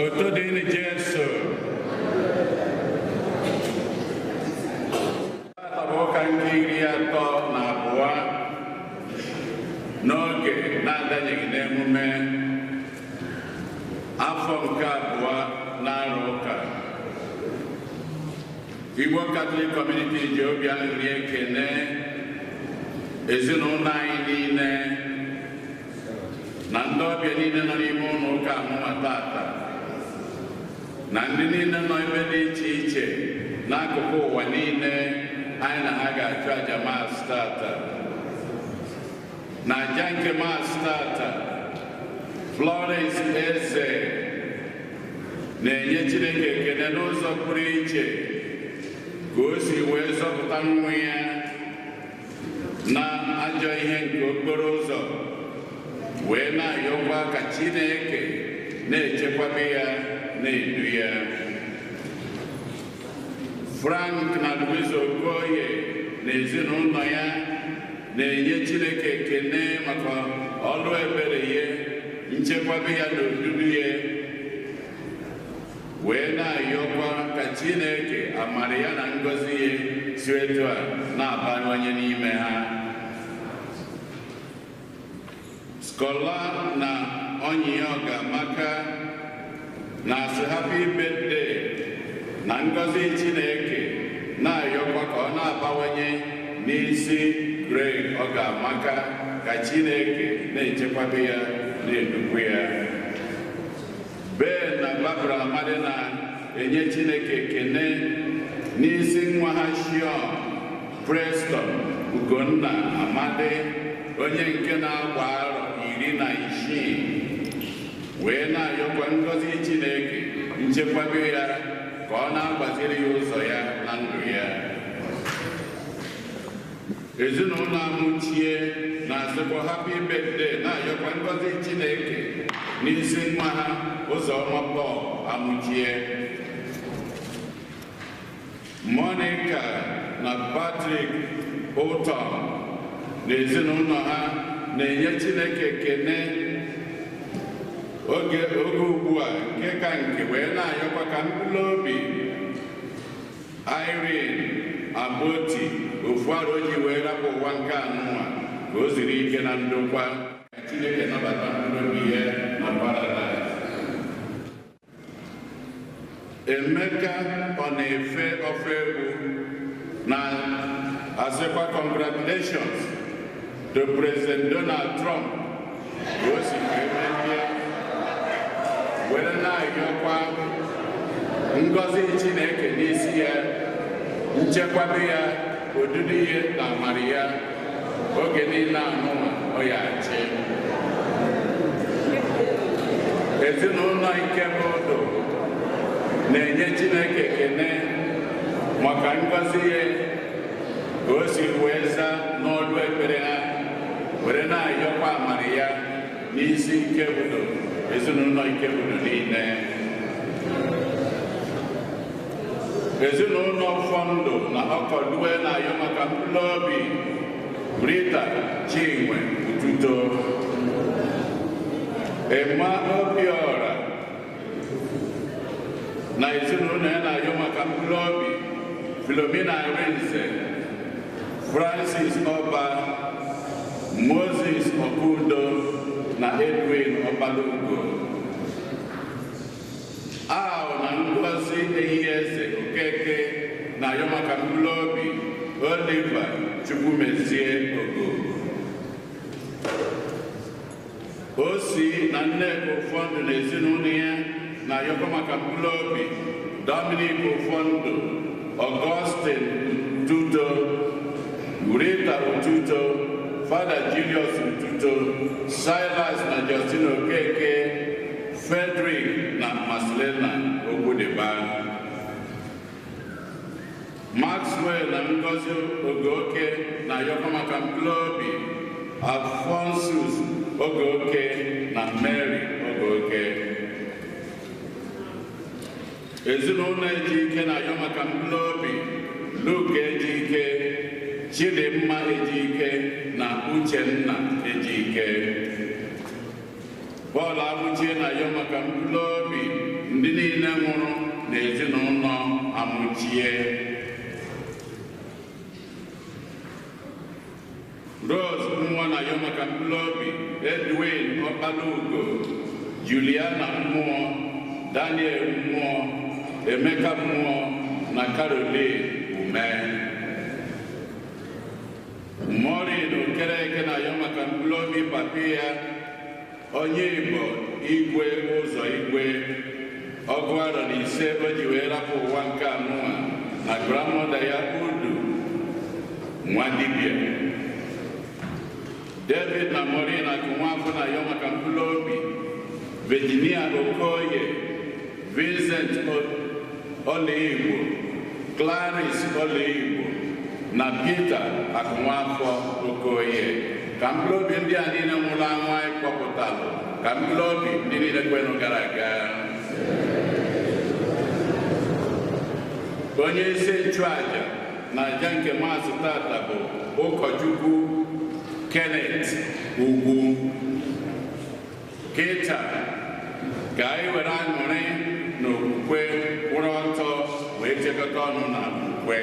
Otito dịrị Jesu. Tata bụ ụka nke 32 n'oge na-adanyeghị n'emume afọ nke abụọ na-arụ ụka. Igbo Catholic Community ji obi aṅụrị ekene ezinụlọ anyị niile na ndị ọbịa niile nọ n'ime ụlọ ụka amụma tata na ndị niile nọ ebe dị iche iche n'akụkụ ụwa niile anyị na ha ga-achụ aja Mass tata. Na aja nke Mass tata, Florence Eze na-enye Chineke ekele n'ụzọ pụrụ iche ka o si wee zọpụta nwa ya na ajọ ihe nke okporo ụzọ, wee na-ayọkwa ka Chineke na-echekwaba ya, na-edu ya. Frank na Louise Okoye na ezinụlọ ya na-enye Chineke ekele maka ọlụ ebere ya, nchekwaba ya na odudu ya, wee na-ayọkwa ka Chineke amara ya na ngọzi ya si etu a na-abawanye n'ime ha. Skola na onyi ya Ọgamaka na-asị happy birthday na ngọzi Chineke na-ayọkwa ka ọ na-abawanye n'isi Greg Ọgamaka, ka Chineke na-echekwaba ya, na-edukwu ya. Ben na Barbara Amadi na-enye Chineke ekele n'isi nwa ha Shion Preston Ugonna Amadi, onye nke na-agba arọ 16, wee na-ayọkwa ngọzi Chineke nchekwaba ya ka ọ na-agbaziri ya ụzọ ya na ndụ ya. Ezinụlọ Amuchie na-asịkwa happy birthday na-ayọkwa ngọzi Chineke n'isi nwa ha Ụzọma Paul Amuchie. Monica na Patrick Ụtọ na ezinụlọ ha na-enye Chineke ekele oge ugbu a nke ka nke, wee na-ayọkwa ka mkpụrụ obi Irene Agboti ofu arọ ji wee rapụ ụwa nke anụnwa ka o ziri ike na ndokwa, ka Chineke nabata mkpụrụ obi ya na paradaịs. Emeka ọ na-efe ofe egwu na asịkwa congratulations to President Donald Trump ka o si wee merie, were na-ayọkwa ngọzi Chineke n'isi ya, nchekwaba ya, odudu ya na amara ya oge niile anụnwa ọ ya achị. Ezinụlọ Ikebụdụ na-enye Chineke ekele maka ngọzi ya ka o si wee zaa n'ọlụ ekpere ha, were na-ayọkwa amara ya n'isi Ikebụdụ, ezinụlọ Ikebụdụ niile. Ezinụlọ Fọndụ na Ọkọdue na-ayọ maka mkpụrụ obi Rita Chinwe Ututo, Emma Obiora na ezinụlọ ya na-ayọ maka mkpụrụ obi Philomena Arinze, Francis Ọba, Moses Okudo na Edwin Ọbalugo. Ahụ na Ngozi Ehieze Okeke na-ayọ maka mkpụrụ obi Oliver Chukwumezie Ogo. Osi na Nneka Ụfọdụ na ezinụlọ ya na-ayọkwa maka mkpụrụ obi Dominic Ụfọdụ, Augustine Ututo, Rita Ututo, Fada Julius Ututo, Silas na Justin Okeke, Frederick na Marcelina Okwudeba. Maxwell na Ngozi Ogoke na-ayọkwa maka mkpụrụ obi Alphonsus Ogoke na Mary Ogoke. Ezinụlọ Ejike na-ayọ maka mkpụrụ obi Luke Ejike, Chidimma Ejike na Uchenna Ejike. Paul Amuchie na-ayọ maka mkpụrụ obi ndị niile nwụrụ na ezinụlọ Amụchie. Rose Mmụọ na-ayọ maka mkpụrụ obi Edwin Ọkpalugo, Juliana Mmụọ, Daniel Mmụọ, Emeka Mmụọ na Caroline Ume. Maureen Okereke na-ayọ maka mkpụrụ obi papi ya, onye Igbo Igwe Ụzọ Igwe, 95 o ji wee rapụ ụwa nke anụnwa, na grandmother ya Udu nwa dibịa. David na Maureen Akụnwafọ na-ayọ maka mkpụrụ obi Virginia Okoye, Vincent Olaigbo, Clarice Olaigbo na Peter Akụnwafọ Okoye. Ka mkpụrụ obi ndị a niile nwụrụ anwụ anyị kpọpụtalụ, ka mkpụrụ obi ndị niile kwenụ gara aga. Onye isi nchụaja na aja nke maasị tata bụ ụkọchukwu Kenneth Ugwu. Kịta ka anyị were aṅụrị na okwukwe kwụrụ ọtọ wee chekọta ọnụ na okwukwe.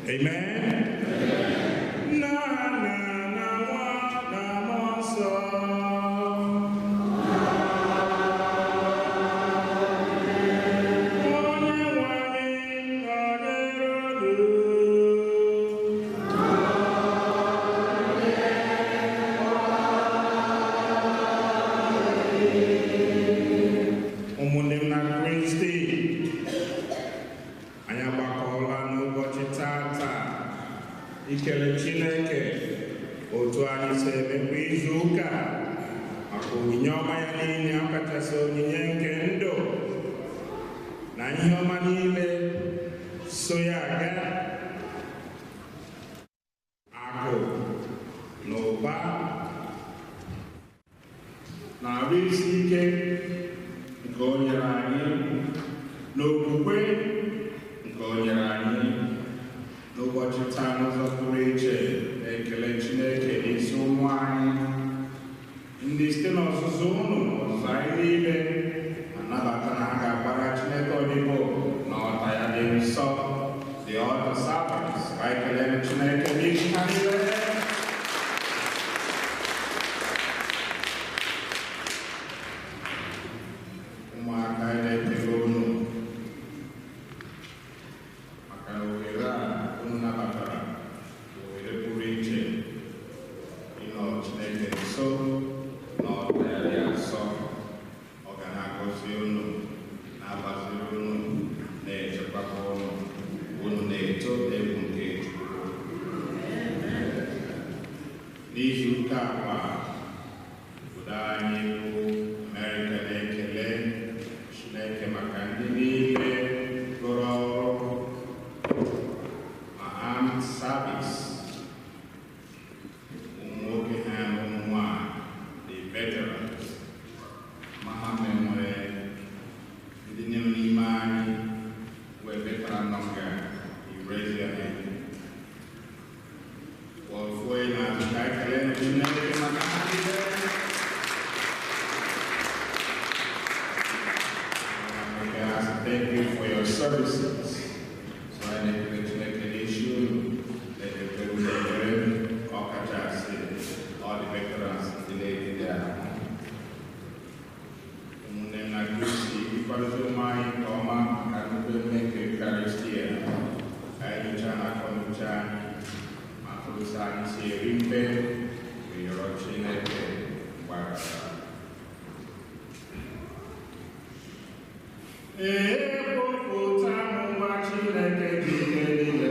Amen. Na na na nwa na mmụọ nsọ. Onye nwe anyị nọnyere unu. Ikele Chineke otu anyị si emekwa izu ụka maka onyinye ọma ya niile, ọkachasị onyinye nke ndụ na ihe ọma niile so ya aga, akụ na ụba na arụ isi ike nke o nyere anyị, na okwukwe nke o nyere anyị. N'ụbọchị taa, n'ụzọ pụrụ iche, na-ekele Chineke n'isi ụmụ anyị ndị site n'ọzụzụ ụnụ, ọzụzụ anyị niile, anabata na ha ga-agbara Chineke odibo na ọta ya dị nsọ, the altar servants. Ka anyị kelee Chineke n'isi ha niile. Ụmụaka, anyị na-ekele unu maka ohere a unu nabatara, bụ ohere pụrụ iche ịnọ Chineke nso na ọta ya dị nsọ. Ọ ga na-agọzi unu, na-agbaziri unu, na-echekwaba unu, unu na-eto egwu nke Chukwu. N'izu ụka akwa, obodo anyị bụ Amerịka na-ekele Chineke maka ndị niile rụrụ ọrụ ma armed service, ụmụ nwoke ha na ụmụ nwanyị, the veterans. Ma ha nwere ndị nọ n'ime anyị wee veteran nọ nga, you raise your hand. Ofu onye na-azụ. Ka anyị kelee Chineke maka ha niile. Okay, I say thank you for your services. So anyị na-ekele Chineke n'isi unu, na-ekele unu ekele, ọkachasị all the veterans, ndị na-edide ahụ. Ụmụnne m na Kristi, ịkwadozi onwe anyị nke ọma maka nnukwu emume nke Eucharistia, ka anyị nyochaa na akọnuche anyị ma tụrụsa anyị si eri mpe, rịọrọ Chineke mgbaghara. Ekwupụta m nwa Chineke dị ike niile.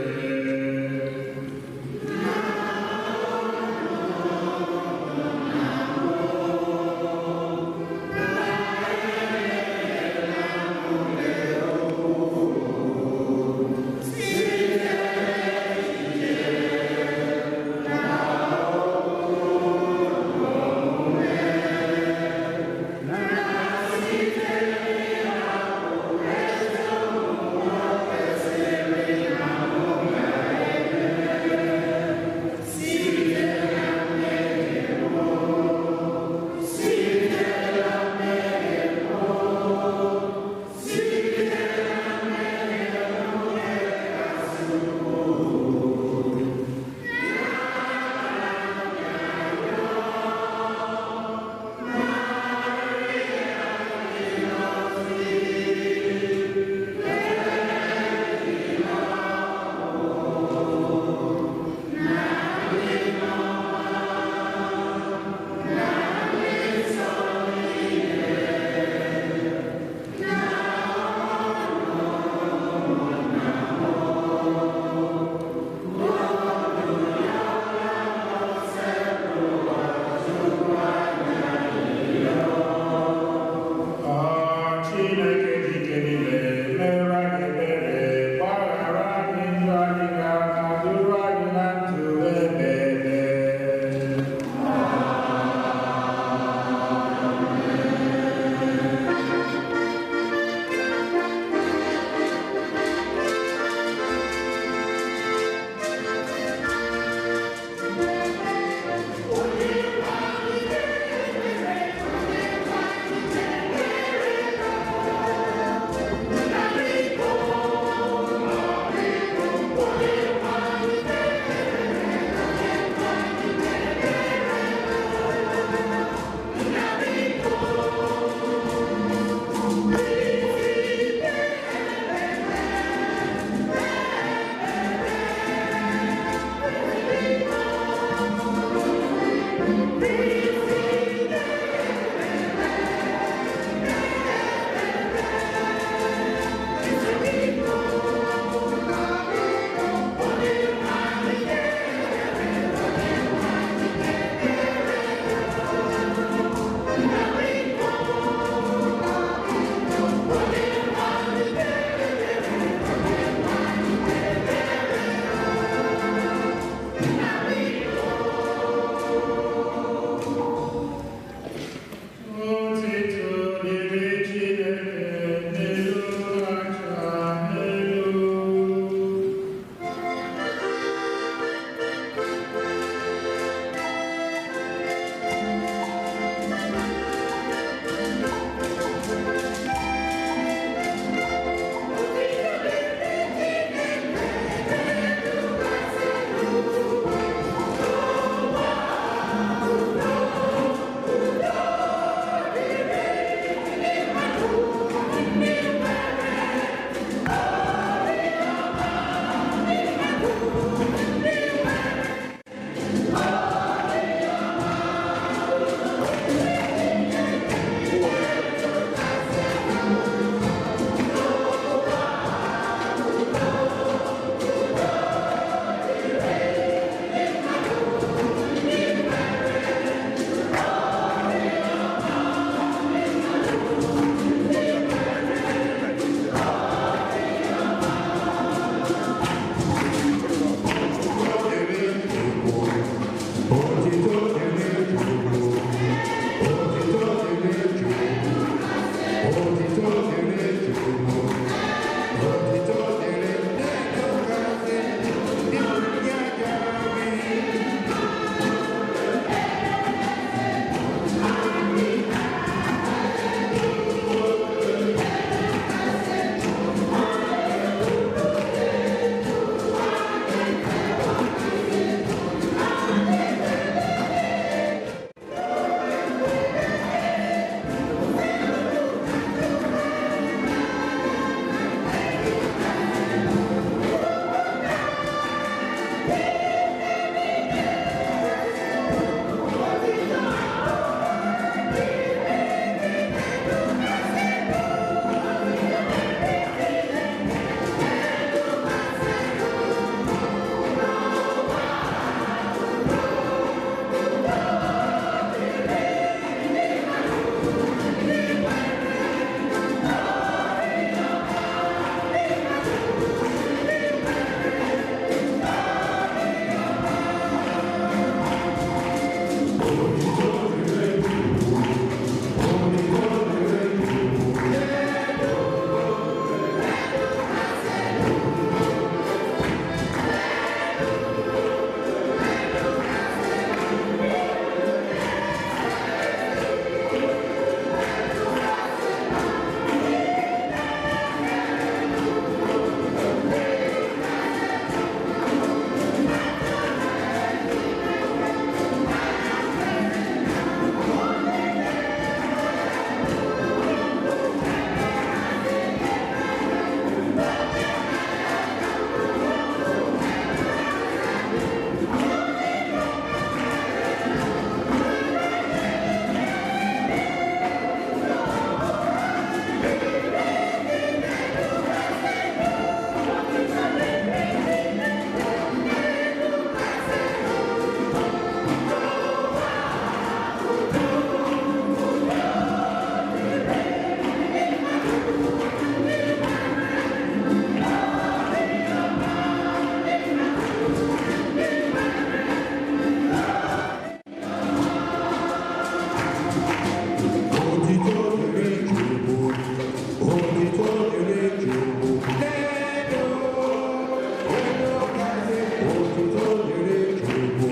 Otuto dịrị Chukwu.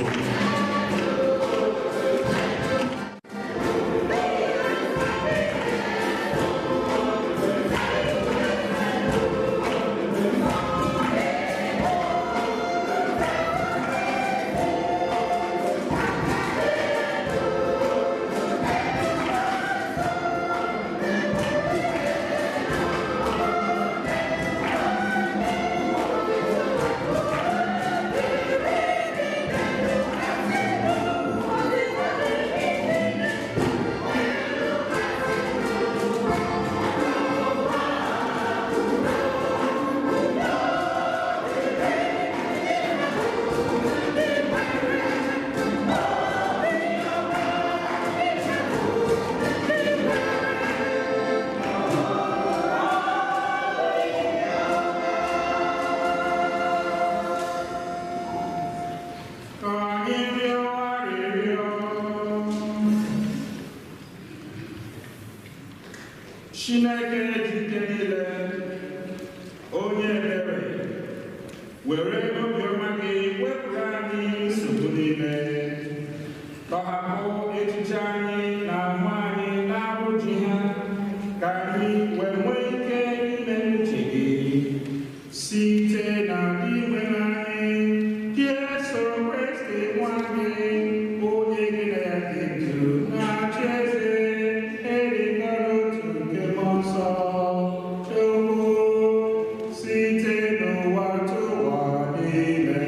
Ka anyị rịọ arịrịọ. Chineke ji ike niile, onye ebere, were obiọma gị wepụrụ anyị nsogbu niile, tọhapụ echiche anyị na ahụ anyị na-abụ ji ha, ka anyị wee nwee ike ime uche gị site na inwe anyị Jesu Kristi nwa gị, onye gị na ya dị ndụ na-achị eze, erikọrọ otu nke Mmụọ Nsọ, Chukwu, site n'ụwa tụwa niile.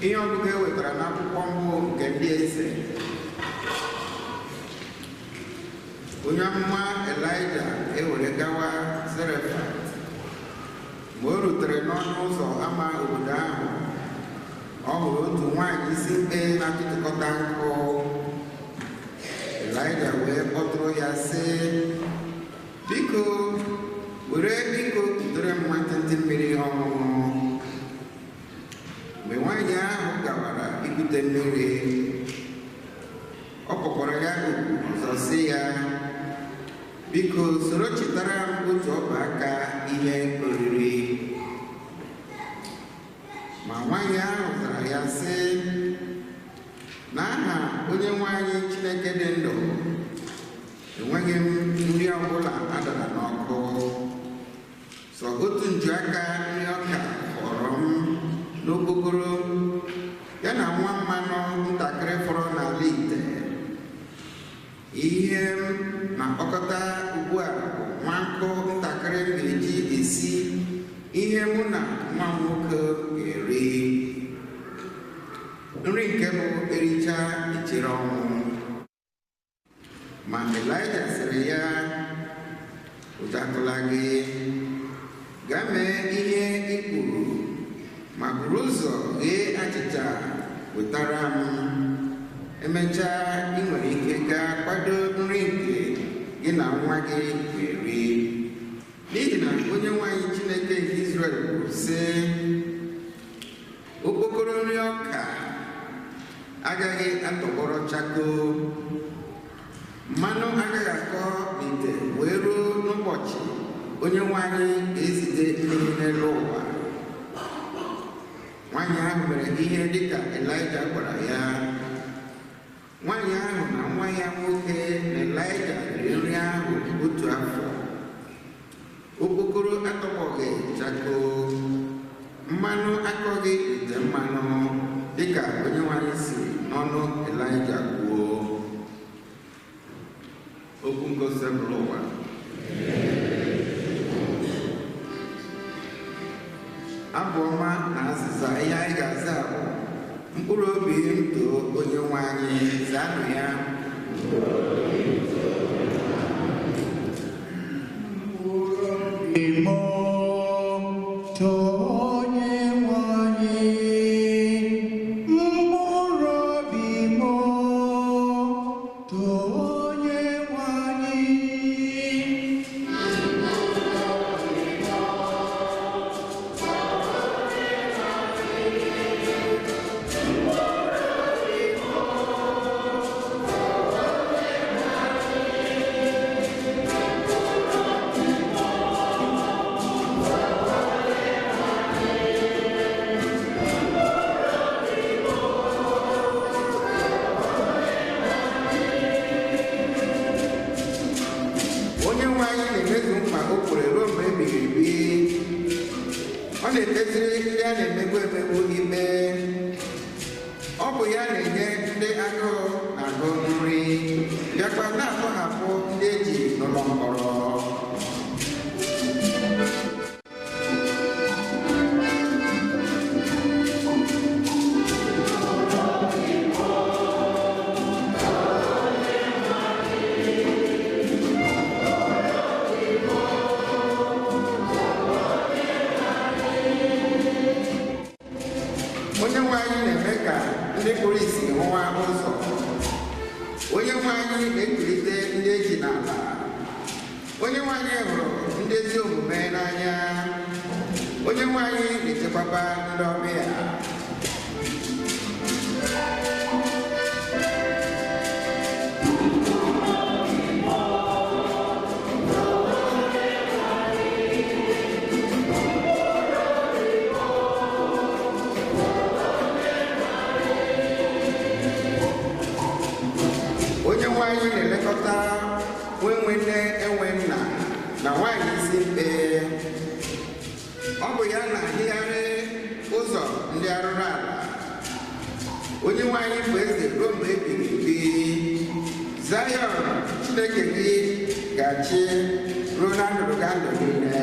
Ihe ọgụgụ e wetara n'akwụkwọ mbụ nke ndị eze. Onye amụma Elaịja ewere gawa Zarefat. Mgbe o rutere n'ọnụ ụzọ ámá obodo ahụ, ọ hụrụ otu nwaanyị isi mkpe na-atụtụkọta nkụ. Elaịja wee kpọtụrụ ya sị, biko were biko kutere m nwantịntị mmiri ọṅụṅụ. Mgbe nwaanyị ahụ gawara ikute mmiri, ọ kpọkwara ya oku ọzọ sị ya, biko soro chetara m otu ọba aka ihe oriri. Ma nwaanyị ahụ zara ya sị, n'aha onye nwaanyị Chineke dị ndụ, enweghị m nri ọbụla a dara n'ọkụ, sọ otu njuaka nri ọka fọrọ m n'okpokoro, ya na nwa mmanụ ntakịrị fọrọ n'ala ite. Ihe m na-akpọkọta ugbu a bụ nwa nkụ ntakịrị m ga-eji esi ihe mụ na nwa m nwoke ga-eri. Nri nke bụ ericha echere ọnwụ. Ma Elaịja sịrị ya, ụjọ atụla gị, gaa mee ihe i kwuru, ma buru ụzọ ghee achịcha wetara m. Emechaa, ị nwere ike gaa kwado nri nke gị na nwa gị ga-eri. N'ihi na onye nwaanyị Chineke nke Izrel kwuru sị, okpokoro nri ọka agaghị atọgbọrọ chakoo, mmanụ agaghị akọ n'ite wee ruo n'ụbọchị onye nwaanyị ga-ezite mmiri n'elu ụwa. Nwaanyị ahụ mere ihe dịka Elaịja gwara ya. Nwaanyị ahụ na nwa ya nwoke na Elaịja riri nri ahụ otu afọ. Okpokoro atọgbọghị chakoo, mmanụ akọghị ite mmanụ, dịka onye nwaanyị siri n'ọnụ Elaịja kwuo. Okwu ngosi bụrụ ụwa. Abụ ọma na azịza ihe anyị ga-aza bụ mkpụrụ obi m too onye nwe anyị, zaanụ ya. Imo too onye nwe anyị, mkpụrụ na-ekpeziri ndị a na-emegbu emegbu ikpe. Ọ bụ ya na-enye ndị agụụ na-agụ nri, bịakwa na-atọhapụ ndị eji n'ụlọ mkpọrọ. Onye nwe anyị na-eme ka ndị kpuru ìsì hụwa ụzọ. Onye nwe anyị na-ekulite ndị eji n'ala. Onye nwe anyị hụrụ ndị ezi omume n'anya. Onye nwe anyị na-echekwaba ndị ọbịa. Onye nwe anyị na-elekọta nwe nwe nne enwe nna na nwaanyị isi mkpe. Ọ bụ ya na-ahịgharị ụzọ ndị arụrụ ala. Onye nwe anyị bụ eze ruo mgbe ebighị ebi. Zayọn Chineke gị ga-achị ruo na ndụdụgandụ niile.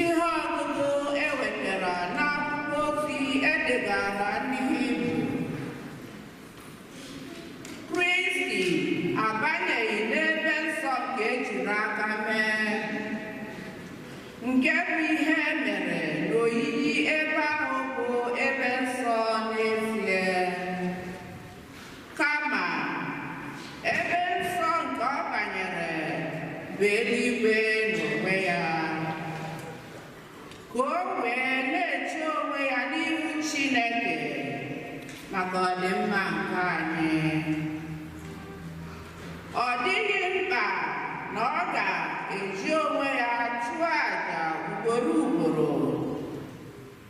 Ihe ọgụgụ e wetara n'akwụkwọ ozi edegara ndị Hibru. Kristi abanyeghị n'ebe nsọ nke ejiri aka mee, nke bụ ihe e mere n'oyiyi ebe ahụ bụ ebe nsọ n'ezie. Kama ebe nsọ nke ọ banyere bụ eluigwe n'onwe ya, ka o wee na-eche onwe ya n'ihu Chineke maka ọdịmma nke anyị. Ọ dịghị mkpa na ọ ga-eji onwe ya chụọ àjà ugboro ugboro,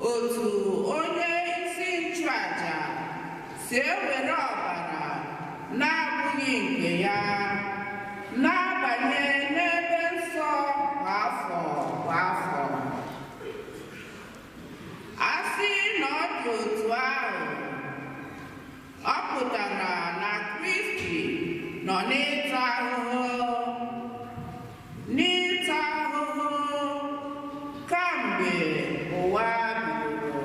otu onye isi nchụàjà si ewere ọbara na-abụghị nke ya na-abanye n'ebe nsọ kwa afọ kwa afọ. A sị na ọ dị otu ahụ, ọ pụtara na Kristi nọ n'ịta ahụhụ kamgbe ụwa bidoro.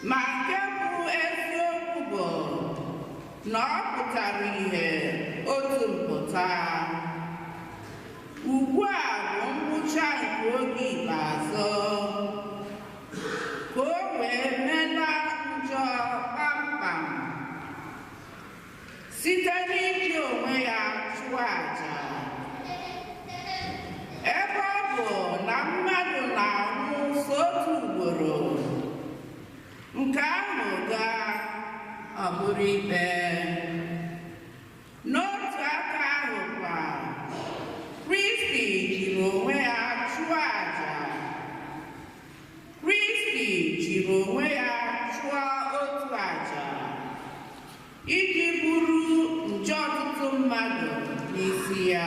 Ma nke bụ eziokwu bụ na ọ pụtara ìhè otu mpụta. Ugbu a bụ ngwụcha nke oge ikpeazụ, ka o wee mela njọ kpamkpam site n'iji onwe ya chụọ àjà. Ebe ọ bụ na mmadụ na-anwụ sọ otu ugboro, nke ahụ ga ọ bụrụ ikpe. N'otu aka ahụ kwa, Kristi jiri onwe ya chụọ àjà. Kristi jiri onwe ya chụọ otu àjà iji buru njọ ọtụtụ mmadụ n'isi ya.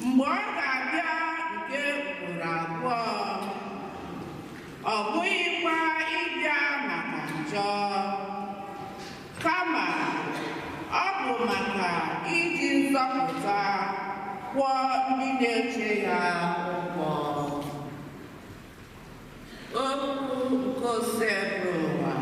Mgbe ọ ga-abịa nke ugboro abụọ, ọ bụghịkwa ịbịa maka njọ, kama ọ bụ maka iji nzọpụta kwụọ ndị na-eche ya ụgwọ. Okwu nke Osebụrụwa.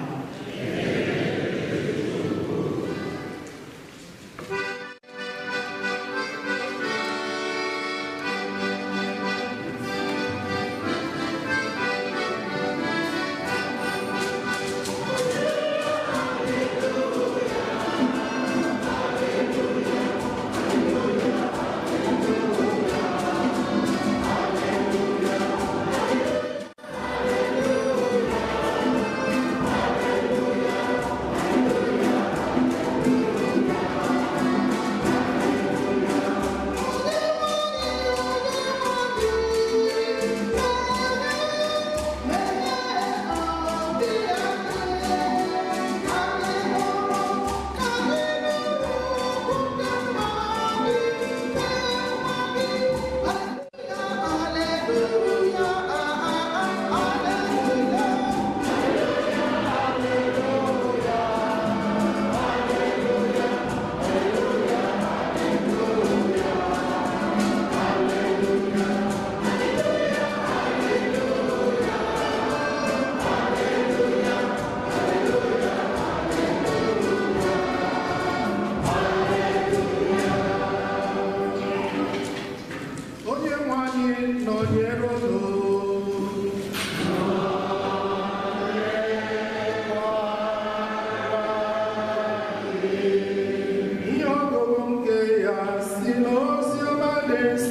Hallelujah.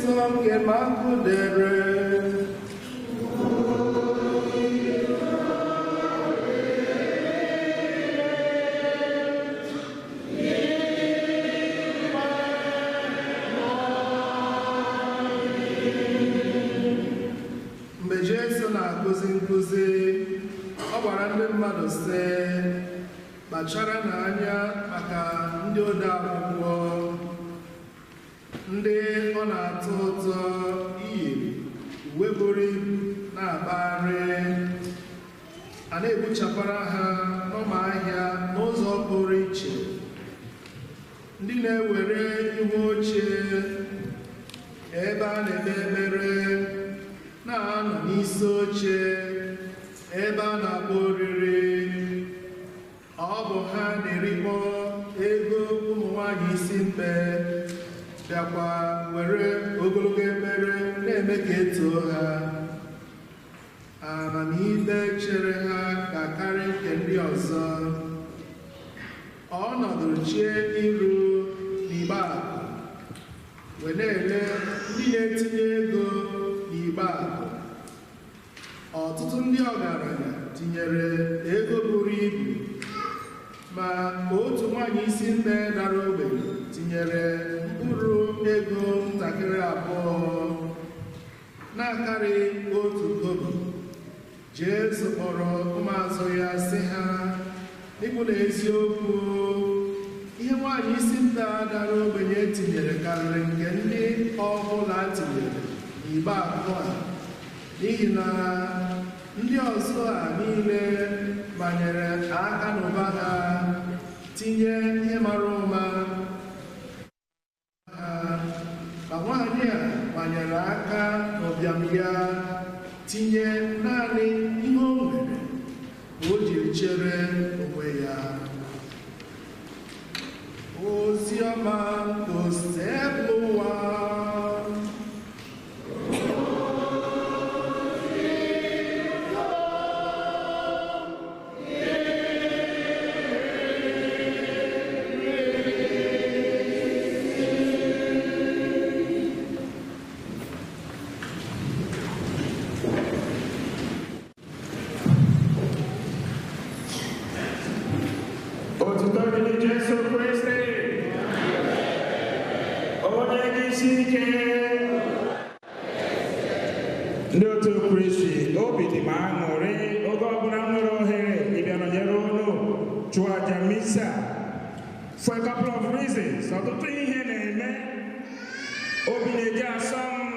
nsọ nke Makụ dere. Mgbe Jesu na-akụzi nkụzi, ọ gwara ndị mmadụ sị, kpachara n'anya maka ndị ode akwụkwọ, ndị ọ na-atọ ụtọ iyiri uwe buru ibu na-akpagharị, a na-egbuchakwara ha n'ọma ahịa n'ụzọ pụrụ iche, ndị na-ewere ihu oche ebe a na-ekpe ekpere na-anọ n'isi oche ebe a na-akpọ oriri. Ọ bụ ha na-erikpọ ego ụmụ nwanyị isi mkpe, bịakwa were ogologo ekpere na-eme ka etoo ha. Amamihe chere ha ga-akarị nke ndị ọzọ. Ọ nọdụrụ chie iru n'igbe akụ, wee na-ele ndị na-etinye ego n'igbe akụ. Ọtụtụ ndị ọgaranya tinyere ego buru ibu, ma otu nwanyị isi mkpe dara ogbenye tinyere mkpụrụ ego ntakịrị abụọ na-akarị otu kobo. Jesu kpọrọ ụmụazụ ya sị ha, n'ikwu na eziokwu, ihe nwanyị isi mkpe a dara ogbenye tinyere karịrị nke ndị ọbụla tinyere n'igbe akụ a, n'ihi na ndị ọzọ a niile manyere aka n'ụba ha tinye ihe mara ụma ha, ma nwaanyị a manyere aka n'ụbịam ya tinye naanị ihe o nwere ka o jiri chere onwe ya. Ozi ọma Osebụlụwa. Otuto dịrị Jesu Kristi. Onye isi ike. Ndị otu Kristi, obi dị m aṅụrị oge ọbụla m nwere ohere ịbịa nọnyere unu chụọ aja misa. For a couple of reasons, ọtụtụ ihe na-eme obi na-eji asọ m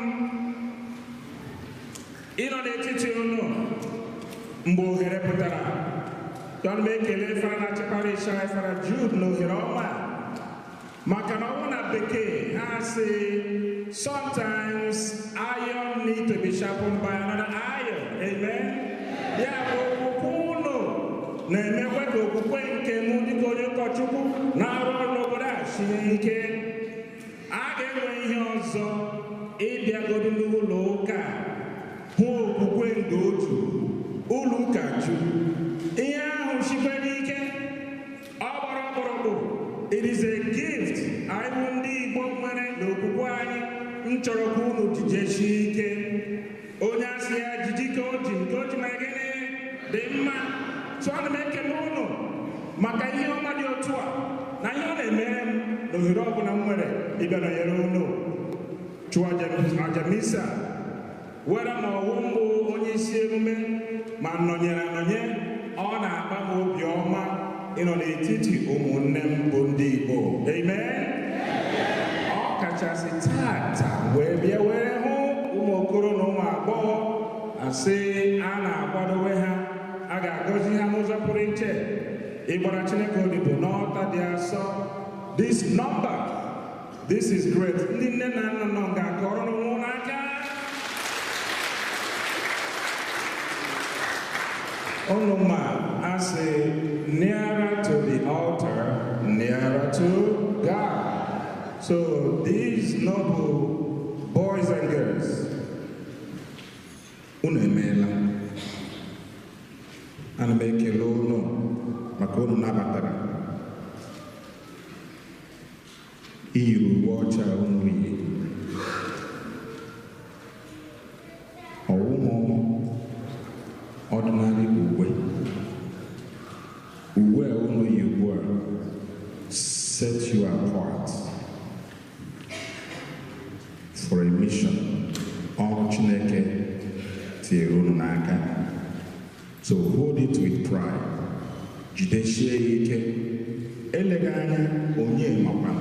ịnọ n'etiti unu mgbe ohere pụtara. Don m ekele Fada na-achị parish anyị, Fada Jude, na ohere ọma a. Maka na ọnwụ na bekee ha sị, sometimes iron need to be sharpened by another iron. Amen. Ya bụ okwukwe unu na-emekwa ka okwukwe nke mụ dịka onye ụkọchukwu na-arụ ọrụ n'obodo a sie ike. A ga-enwe ihe ọzọ ịbịagodu n'ụlọ ụka hụ okwukwe nke otu ụlọ ụka juru. Ihe ahụ sikwere ike, ọ gbara ọkpụrụkpụ. It is a gift anyị bụ ndị Igbo nwere n'okwukwe anyị. M chọrọ ka unu jijesie ike. Onye asị ya jiji ka o ji nke o ji mere gịnị dị mma. So ana m ekele unu maka ihe ọma dị otu a na ihe ọ na-emere m na ohere ọbụla m nwere ịbịa nọnyere unu chụọ aja misa, were ma ọwụ mbụ onye isi emume ma nọnyere anọnye. Ọ na-akpa m obi ọma ịnọ n'etiti ụmụnne m bụ ndị Igbo. Amen. Ọ kachasị tata wee bịa were hụ ụmụ okoro na ụmụ agbọghọ asị a na-akwadowe ha, a ga-agọzi ha n'ụzọ pụrụ iche ịgbara Chineke odibo n'ọta dị asọ. This number, this is great. Ndị nne na nna nọ ga-akọrọ n'onwe n'aka. Unu ma asị, nearer to the altar, nearer to God. So these noble boys and girls, unu emeela. Ana m ekele unu maka unu nabatara iyiri uwe ọcha unu yi. Ọwụhụ ordinary uwe. Uwe a unu yi ugbu a set you apart for a mission. Ọrụ Chineke tinyere unu n'aka. So hold it with pride. Jidesie ya ike. Eleghị anya onye makwa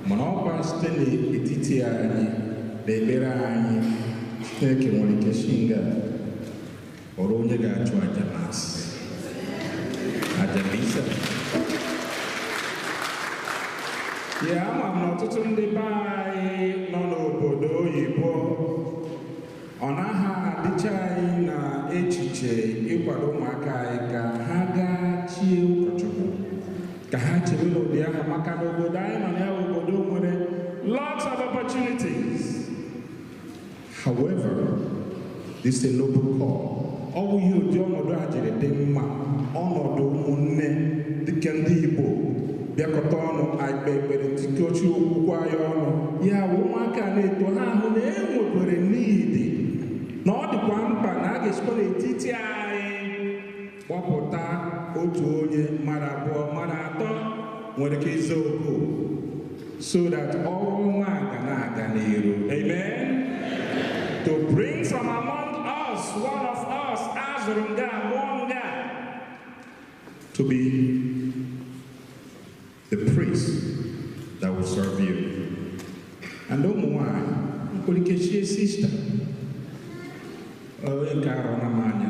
mana ọkwa site n'etiti anyị na ekpere anyị Chineke nwere ike si nga ọrụ onye ga-achụ aja Mass. Aja Misa. Ya ama m na ọtụtụ ndị be anyị nọ n'obodo oyibo ọ naghị adịcha anyị na echiche ịkwado ụmụaka anyị ka ha gaa chie ụkọchukwu ka ha chere n'ụdị ahụ maka na obodo anyị nọ na ya bụ obodo nwere lots of opportunities. However, this is a noble call. Ọ bụ ihe ụdị ọnọdụ a jiri dị mma, ọnọdụ ụmụnne dịka ndị Igbo bịakọta ọnụ akpe ekpere tikọchi okwukwe anyị ọnụ ya bụ ụmụaka na-eto ha ahụ na e nwekwere n'idi na ọ dịkwa mkpa na a ga-esikwa n'etiti anyị kpọpụta otu onye mmadụ abụọ mmadụ atọ nwere ike ịza oku so that ọrụ nwa ga na-aga n'iru. Amen. To bring from among us one of us azụrụ nga mụọ nga to be the priest that will serve you. And ụmụ nwanyị nkwere ike chie sista onye nke arọ na m anya.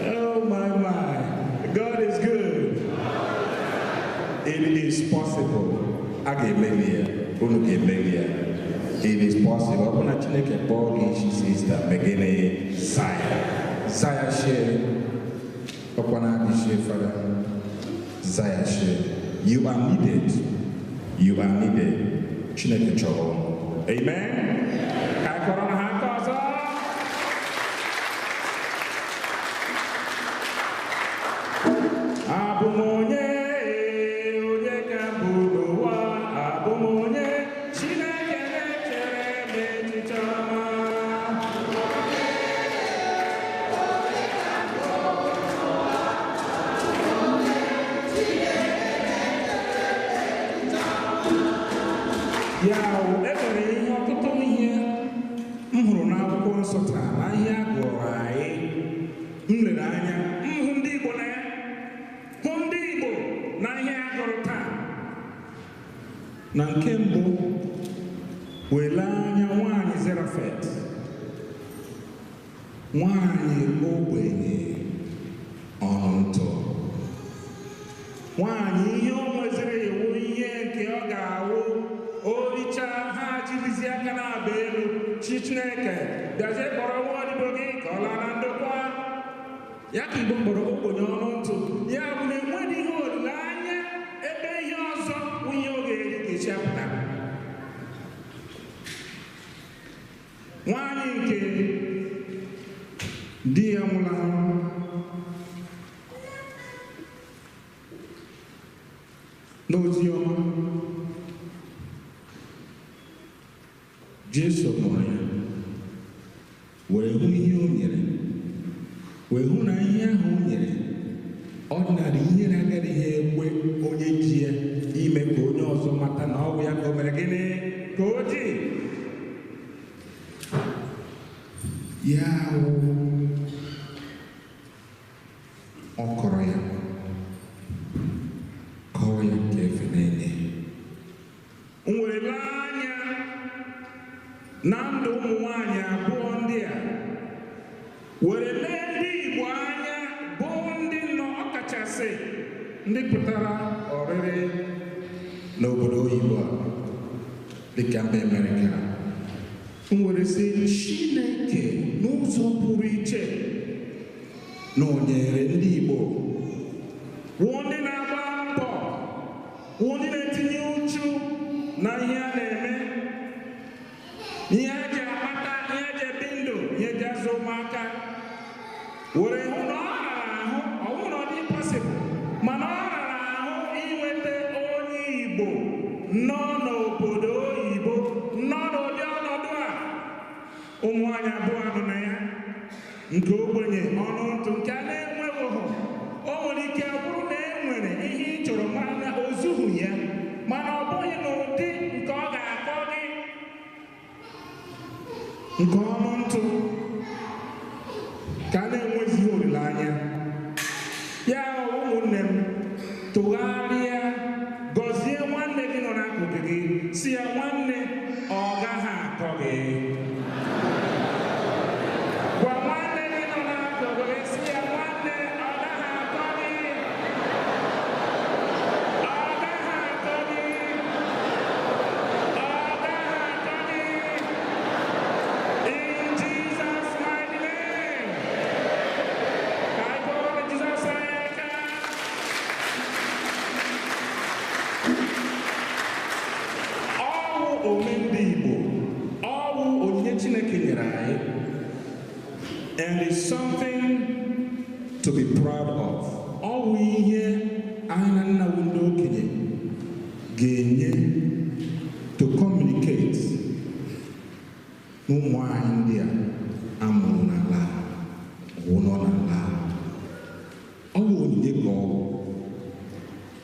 Oh my my, God is good. It is possible. A ga-emeli ya, unu ga-emeli ya. It is possible. Ọ bụrụ na Chineke kpọọ gị isi sista, megịnị Zaya. Zaya shie, ọkwa na-adị shie fada. Zaya shie. You are needed. You are needed. Chineke chọrọ unu. Amen. Ka anyị kọrọ na ha aka ọzọ. Abụ m onye, onye ka mbụ n'ụwa, abụ m onye Chineke na-echere m echiche ọma. Ya wụ, e nwere ihe ọtụtụ ihe m hụrụ n'akwụkwọ nsọ taa na ihe a gụrụ anyị m lere anya m hụ ndị Igbo na ya hụ ndị Igbo na ihe a gụrụ taa. Na nke mbụ, wele anya nwaanyị Zarefat, nwaanyị ogbenye ọnụ ntụ, nwaanyị ihe o nweziri iwu ihe nke ọ ga-awụ o richaa ha jirizi aka na-aba elu chi Chineke bịazie kpọrọ nwa odibo gị ka ọ laa na ndokwa. Ya ka Igbo kpọrọ ogbenye ọnụ ntụ. Ya bụ na enweghị ihe olileanya ebe ihe ọzọ nwunye ọ ga-eri ga-esi apụta. Nwaanyị nke di ya nwụrụ n'ozi ọma Jesu hụrụ ya were hụ ihe o nyere wee hụ na ihe ahụ o nyere ọdịnala ihe na-agaghị ekwe onye ji ya ime ka onye ọzọ mata na ọ bụ ya ka o mere gịnị ka o ji ya wụ ọ kọrọ ya kọọ ya nke efe na-enye. M were lee anya na ndụ ụmụ nwanyị abụọ ndị a were lee ndị Igbo anya bụ ndị nọ ọkachasị ndị pụtara ọrịrị n'obodo oyibo a dịka mba Amerịka. M were sị Chineke n'ụzọ pụrụ iche na o nyere ndị Igbo wụ ndị na-agba mbọ wụ ndị na-etinye uchu na ihe a na-eme ihe e ji akpata ihe e ji ebi ndụ ihe e ji azụ ụmụaka were hụ na ọ rara ahụ ọ bụrụ na ọ dị possible mana ọ rara ahụ inweta onye Nke ogbenye ọnụ ntụ nke a na-enweghị, o nwere ike ọ bụrụ na e nwere ihe ị chọrọ mana o zughị ya, mana ọ bụghị n'ụdị nke ọ ga-akọ gị nke ọnụ ntụ ka a na-enwezighị olileanya ya. Ụmụnne m, tụgharịa gọzie nwanne gị nọ n'akụkụ gị, si ya, "Nwanne, ọ gaghị akọ gị." Gwa nwanne gị nọ n'akụkụ gị, si ya, "Nwanne, ọ gaghị akọ gị. Ọ gaghị akọ gị. Ọ gaghị akọ gị." In Jesus' mighty name. Ka anyị kụọrọ Jizọs anyị aka. Ọwụ ome ndị Igbo, ọwụ onyinye Chineke nyere anyị, and it's something to be proud of. Ọwụ ihe anyị na nna wu ndị okenye ga-enye to communicate n'ụmụ anyị ndị a amụrụ n'ala wụ nọ n'ala. Ọ bụ onyinye ka ọ bụ.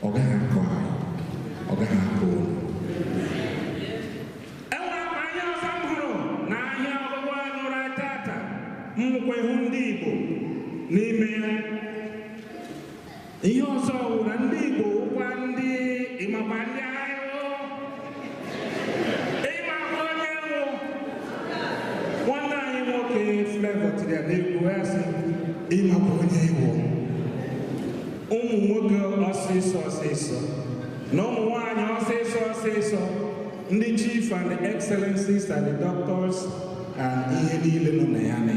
Ọ gaghị akọ anyị, ọ gaghị akọ ụnụ. Enwere m anya ọzọ m hụrụ n'ahịa ọgụgụ anụrụ tata, m nwekwa ihu ndị Igbo n'ime ya. Ihe ọzọ wụ na ndị Igbo wụkwa ndị ịmakwa ndị agha, ịmakwa onye nwụ. Nwanne anyị nwoke Flavour tiri ya n'egwu ya, sị, "Ịmakwa onye Igbo." Ụmụ nwoke ọsịsọ ọsịsọ na ụmụ nwanyị ọsịsọ ọsịsọ, ndị chief and the excellencies and the doctors and ihe niile nọ na ya na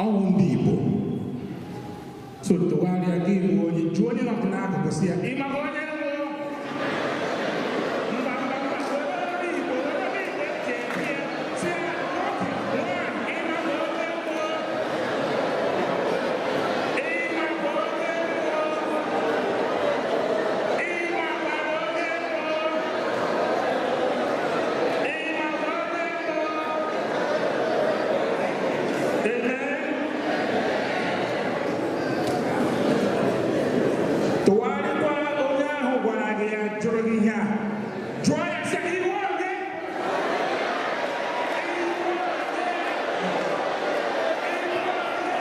ọwụ ndị Igbo. So tụgharịa gị bụ onye, jụọ onye nọ n'akụkụ, si ya, "Ịmakwa onye nwụ?" Mba, mba, mba, onye Igbo, onye Igbo eji eme ya, si ya, "Nwoke, nwanyị, ịmakwa onye nwụ? Ịmakwa onye nwụ? Ịmakwa onye nwụ? Ịmakwa onye nwụ?" Amen. Tụgharịkwa onye ahụ gwara gị ya, jụrụ gị ihe a, jụọ ya, sị, "Iwu onye? Iwu onye? Iwu onye?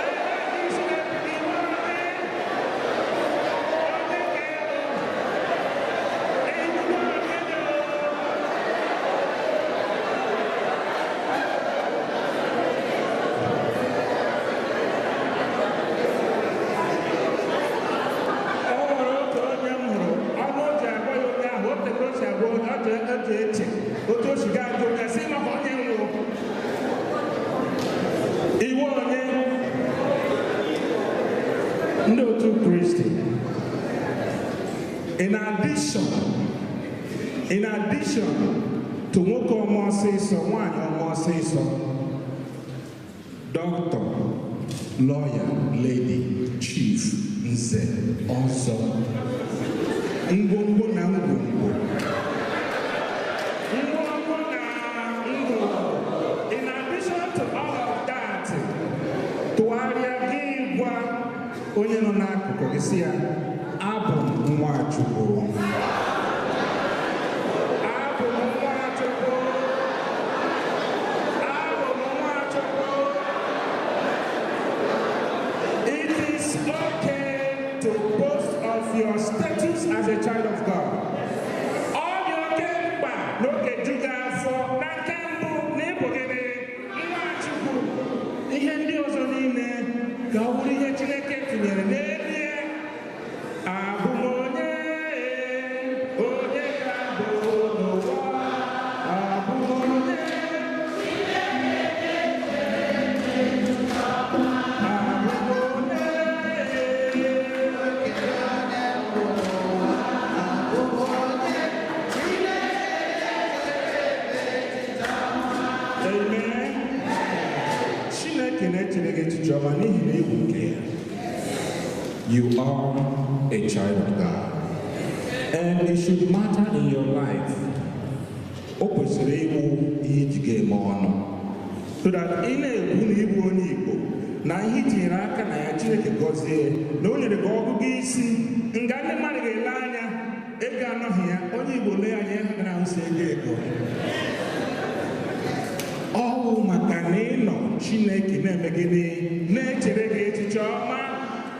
Ebe isi na-ebi, iwu onye? Onye ka elu? Iwu onye dị?" O nwere otu onye m hụrụ, ọnụ o ji agwa ya onye ahụ, o tego o si agwa onye ọ ji eji eche otu o si ga ajụ onye, sị maka onye nwụrụ, "Iwu onye?" Ndị otu Kristi, in addition to nwoke ọma ọsịsọ, nwaanyị ọma ọsịsọ, doctor, lawyer, lady, chief, nze, ọzọ, ngwongwo na ngwongwo, ngwongwo na ngwongwo, in addition to all of that, tụgharịa gị gwa onye nọ n'akụkụ gị, sị ya, "Abụ m nwa Chukwu. Abụ m nwa Chukwu. Abụ m nwa Chukwu." It is okay to boast of your status as a child of God. Ọ dị oke mkpa n'oge ju gị afọ na nke mbụ na ịbụ gịnị? Nwa Chukwu. Ihe ndị ọzọ niile ka ọ bụrụ ihe Chineke tinyere n'elu ya. Abụ m onye, onye ga-abụ n'ụwa. Abụ m onye. Abụ m onye. Amen. Chineke na-echere gị echiche ọma n'ihi na ịbụ nke ya. You are a child of God. And it should matter in your life. O kwesịrị ịbụ ihe iji ga-eme ọnụ. So that ị na-ekwu na ịbụ onye Igbo na ihe i tinyere aka na ya, Chineke gọzie na o nyere gị ọgụgụ isi nga ndị mmadụ ga-ele anya ego anọghị ya. Onye Igbo lee anya ya ha na-ahụsi ego ego ọwụ maka na ịnọ Chineke na-eme gịnị, na-echere gị echiche ọma.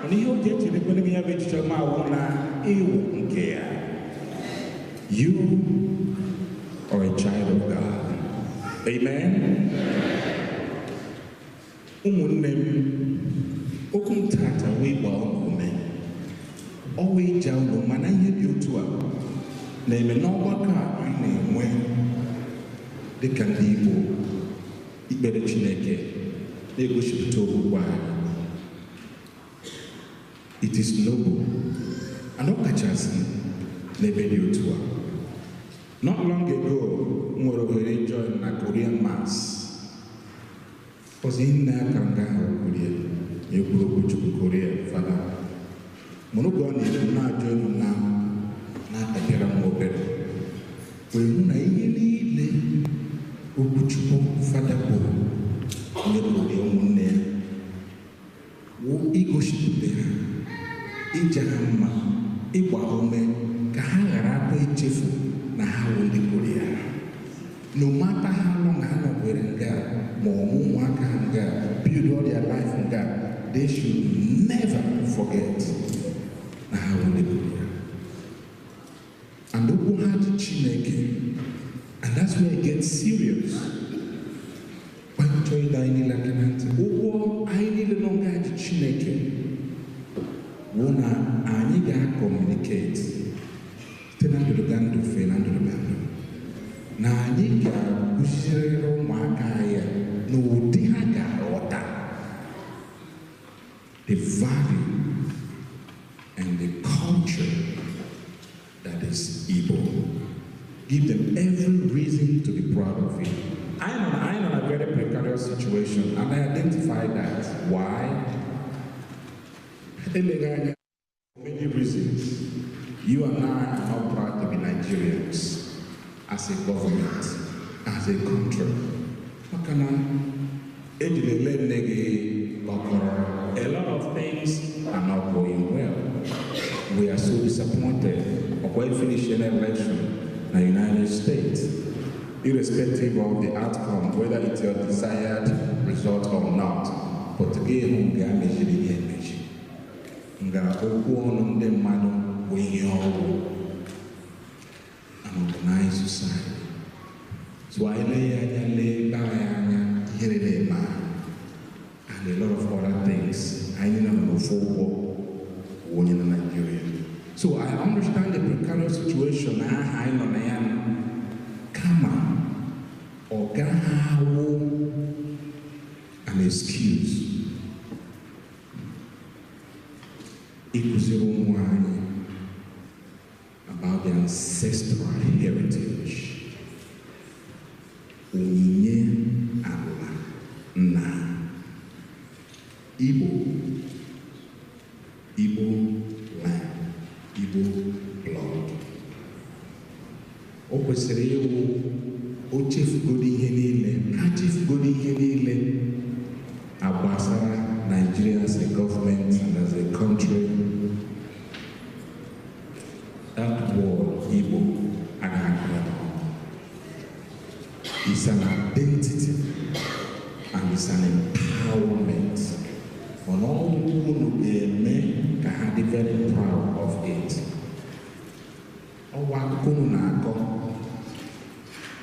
Mana ihe o ji echerekwere gị ya bụ echiche ọma awụ na ịwụ nke ya. You are a child of God. Amen. Ụmụnne m, okwu m tata wee gbaa unu ume, ọ wee jaa unu, mana ihe dị otu a na-eme n'ọgbakọ a anyị na-enwe dịka ndị Igbo ikpere Chineke na-egosipụta okwukwe anyị. It is noble and ọ kachasị n'ebe dị otu a. Not long ago, m nwere ohere join na Korean Mass. Ọzọ ihe nna ya ka nga ahụ Korea na-ekwuru okwu Chukwu Korea fada mana oge ọ na-ekwu na-ajụ elu na na-akapịara m obere wee hụ na ihe niile okwuchukwu fada kwuru onye Korea ụmụnne ya wụ igosipụta ha, ija ha mma, ịgba ha ume ka ha ghara akwa ichefu na ha wụ ndị Korea, no matter how long ha nọkwere nga ma ọmụ ụmụaka ha nga build all their life nga, they should never forget na ha wụ ndị Korea and okwu ha dị Chineke. And that's where it gets serious. Chọọ ịdọ anyị niile aka na ntị, ụgwọ anyị niile nọ nga ji Chineke wụ na anyị ga-communicate site na ndụdụgandụ fee na ndụdụgandụ, na anyị ga-akụzirịrị ụmụaka anyị n'ụdị ha ga-aghọta the value and the culture that is Igbo. Give them every reason to be proud of it. I am in a very precarious situation, and I identify that. Why? Eleghị anya, for many reasons. You and I are not proud to be Nigerians as a government, as a country. Maka na ejiri ele nne gị kọkọrọ. A lot of things are not going well. We are so disappointed. Ọkwa finish an election in the United States, irrespective of the outcome, whether it's your desired result or not. But gị hụ nga mejiri ya emeji. Nga okwu ọnụ ndị mmadụ bụ ihe ọwụ. An organized society. So anyị lee ya anya, lee ebe anyị anya, ihere na-eme anyị. And a lot of other things. Anyị niile nọ n'ofu ụgbọ bụ onye na Nigeria. So I understand the precarious situation aha anyị nọ na ya nọ. Kama ọ gaghị awụ an excuse ịkụziri ụmụ anyị about their ancestral heritage. Onyinye ala na Igbo, Igbo land, Igbo blood. O kwesịrị ịwụ o chefugodo ihe niile, ha chefugodo ihe niile agbasara Nigeria as a government and as a country. That word Igbo agaghị akụ ya n'ọnụ. It's an identity and it's an empowerment. Mana ọnwụ unu ga-eme ka ha dị very proud of it. Ọwa akụkọ unu na-akọ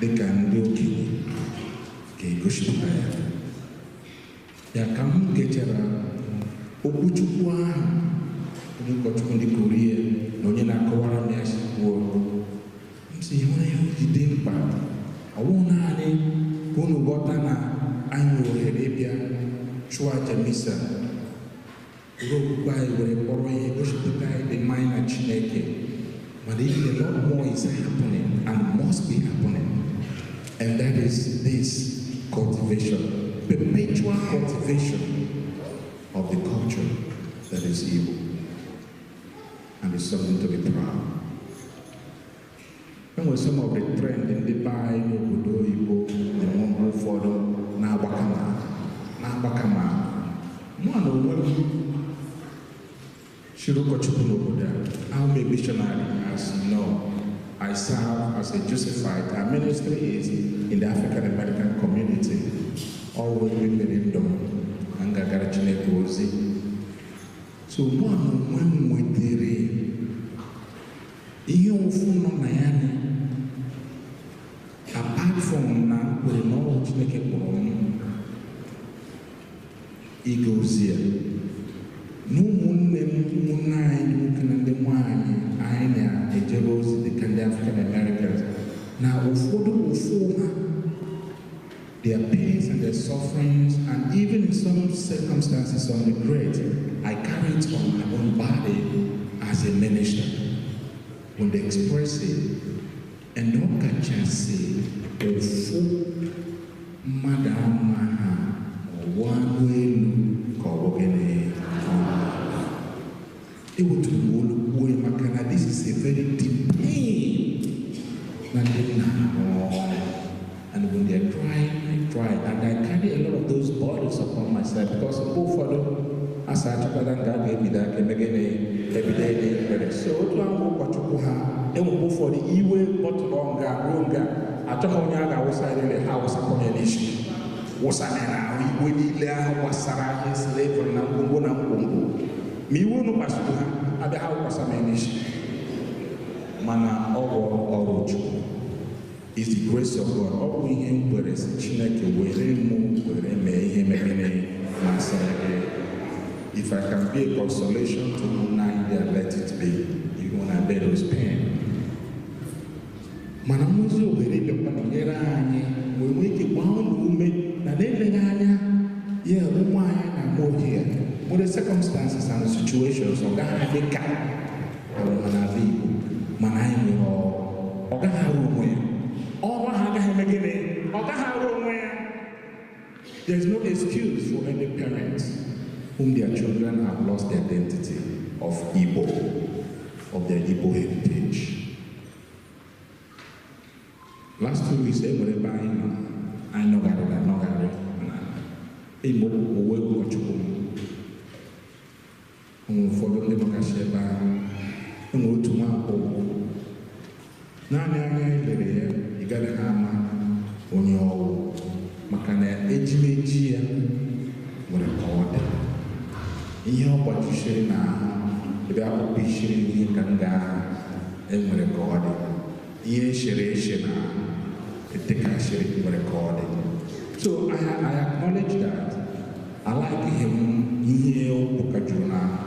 dịka ndị okenye ga-egosipụta ya. Ya ka m gechara okwuchukwu ahụ onye ụkọchukwu ndị Korea na onye na-akọwara m ya si kwuo, m sị ihe ihe o ji dị mkpa ọ bụghị naanị ka unu ghọta na anyị nwere ohere ịbịa chụọ aja misa were okwukwe anyị were kpọrọ ihe gosipụta anyị dị mma anyị na Chineke, mana even a lot more is happening and must be happening, and that is this cultivation, perpetual cultivation of the culture that is Igbo, and it's something to be proud. Enwere some of the trend ndị be anyị n'obodo oyibo na-enwe mgbe ụfọdụ na-agba. na-agbaka m ahụ, na-agbaka m ahụ. Mụ na onwe m chiri ụkọchukwu n'obodo a. I'm a missionary, as you know. I serve as a Josephite. Our ministry is in the African American community. Always mmiri ndụ m na m ga-agara Chineke ozi. So mụ na onwe m nwetere ihe ụfụ nọ na ya ni, apart from na m kwere na ọ bụ Chineke kpọrọ m ịga ozi ya, na ụmụnne m, ụmụnne anyị nwoke na ndị nwanyị anyị na-ejere ozi dịka ndị African Americans, na ụfọdụ ụfụ ha, their pains and their sufferings, and even in some circumstances some regret, I carry it on my own body as a minister. When they express it, and ọ kachasị ụfụ mmadụ ama ha ọwụ anụ elu ka ọ bụ gịnị. Eweturu m olu kwuo ya maka na this is a very deep pain na ndị nna arụ ọrụ. And when they are crying, I cry. And I carry a lot of those burdens upon myself because mgbe ụfọdụ asa achọkọta nga a ga-ebido aka eme gịnị, ebido ede ekpere. So otu ahụ ụkọchukwu ha enwekwa ụfọdụ iwe bọtụlụ nga ruo nga achọghị onye a ga-awụsa niile ha awụsakwa ya n'isi, wụsa ya n'ahụ iwe niile ahụ gbasara ihe slavery na ngwongwo na ngwongwo. Ma iwe unu kpasuru ha abịa ha wụkwasa m ya n'isi. Mana ọ bụ ọrụ Chukwu, is the grace of God. Ọ bụ ihe m kwere si Chineke were mụ were mee ihe megide masịrị gị. If I can be a consolation to ụmụnna anyị there, let it be, even when I bear those pain. Mana nwezi ohere bịakwa nọnyere anyị wee nwee ike gbaa unu ume na na-eleghị anya ya ụmụ anyị na-ama ohe ya nwere circumstances and situations ọ gaghị adị ka ọnwụnwa n'ala Igbo, mana anyị nwere ọrụ. Ọ gaghị arụ onwe ya. Ọrụ ahụ agaghị eme gịnị? Ọ gaghị arụ onwe ya. There is no excuse for any parents whom their children have lost the identity of Igbo, of their Igbo heritage. Last 2 weeks, e nwere ebe anyị nọ, anyị nọgharịrị anọgharị mana Igbo uwe ụkọchukwu m. O nwere ụfọdụ ndị nọgasị ebe ahụ. E nwere otu nwa agbọghọ. Naanị anya anyị lere ya, ị gaghị ama onye ọwụ maka na ejimeji ya nwere ka ọ dị. Ihe ọ gbajisiri n'ahụ, ebe akwụkwọ isiri ihe ka m ga-ahụ, enwere ka ọ dị. Ihe eshere eshe n'ahụ, etekasịrị nwere ka ọ dị. So I acknowledge that. I like him ihe o kpokọjuru n'ahụ.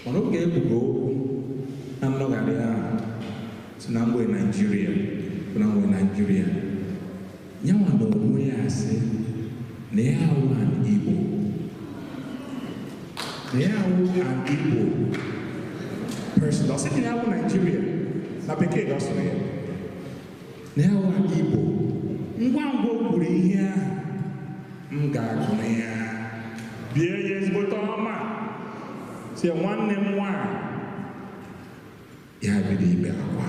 Mana oge ekwugo okwu na nnọgharị ahụ si na mgbe Naijiria, na mgbe Naijiria, nyanwa na onwe ya sị na ya awụ an Igbo. Na ya awụ an Igbo person. Ọ sị na ya awụ Naijiria, na bekee ka ọ sịrị ya. Na ya awụ an Igbo. Ngwa ngwa o kwuru ihe ahụ, m ga-agụ na ya. Bie ya ezigbote ọma. Sị nwanne m nwaanyị, ya bido ibe akwa.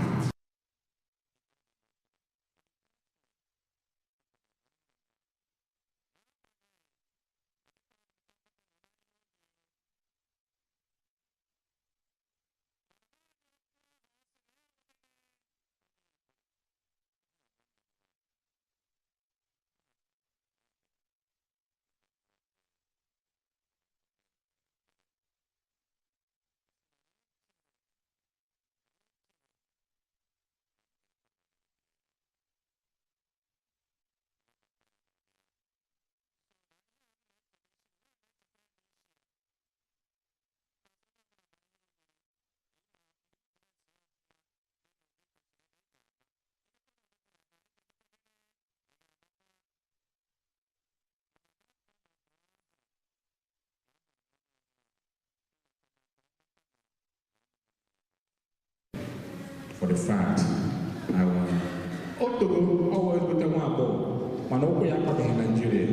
For the fact, I want. Otogo always with the one ball. Mana ụkwụ ya akpabeghị Nigeria.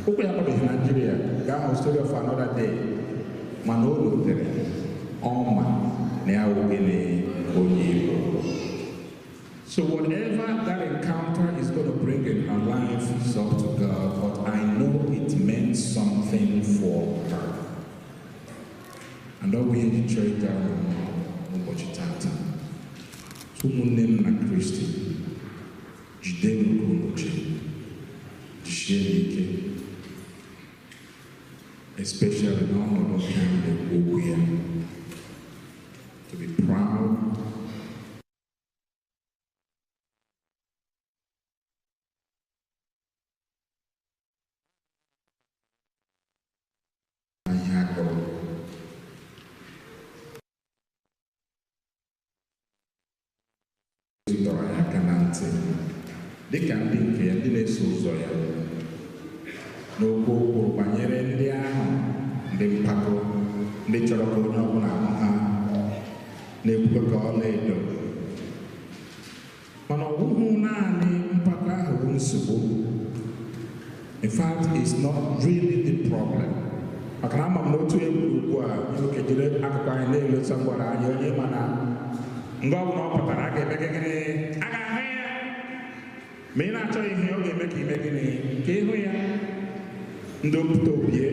Ụkwụ ya akpabeghị Nigeria. Gaa hụ story of another day. Mana o lotere ọma na ya wụ gịnị onye Igbo. So whatever that encounter is going to bring in her life is up to God, but I know it meant something for her. And ọ bụ ihe ji chọọ ịga n'ụbọchị tata. Ụmụnne m na Kristi, jidenu nke unu ji, jisie ya ike, especially n'ọnọdụ nke anyị na-ekwu okwu ya. To be proud ihe akọrọ dọrọ anyị aka na ntị dịka ndị nke ya, ndị na-eso ụzọ ya, n'okwu o kwuru banyere ndị ahụ ndị mpako, ndị chọrọ ka onye ọbụla hụ ha na-ekwukwe ka ọla edo. Mana ọ bụghị naanị mpako ahụ bụ nsogbu. In fact, it's not really the problem. Maka na ama m na otu egwuru ugbu a nwoke jiri akụkụ anyị na-elota gwara anyị onye ma na mgbe ọbụla ọ pụtara a ga-eme gị gịnị, a ga-ahụ ya. Ma ị na-achọ ihe ọ ga-eme ka ime gịnị, ka ịhụ ya. Ndị opụta obie.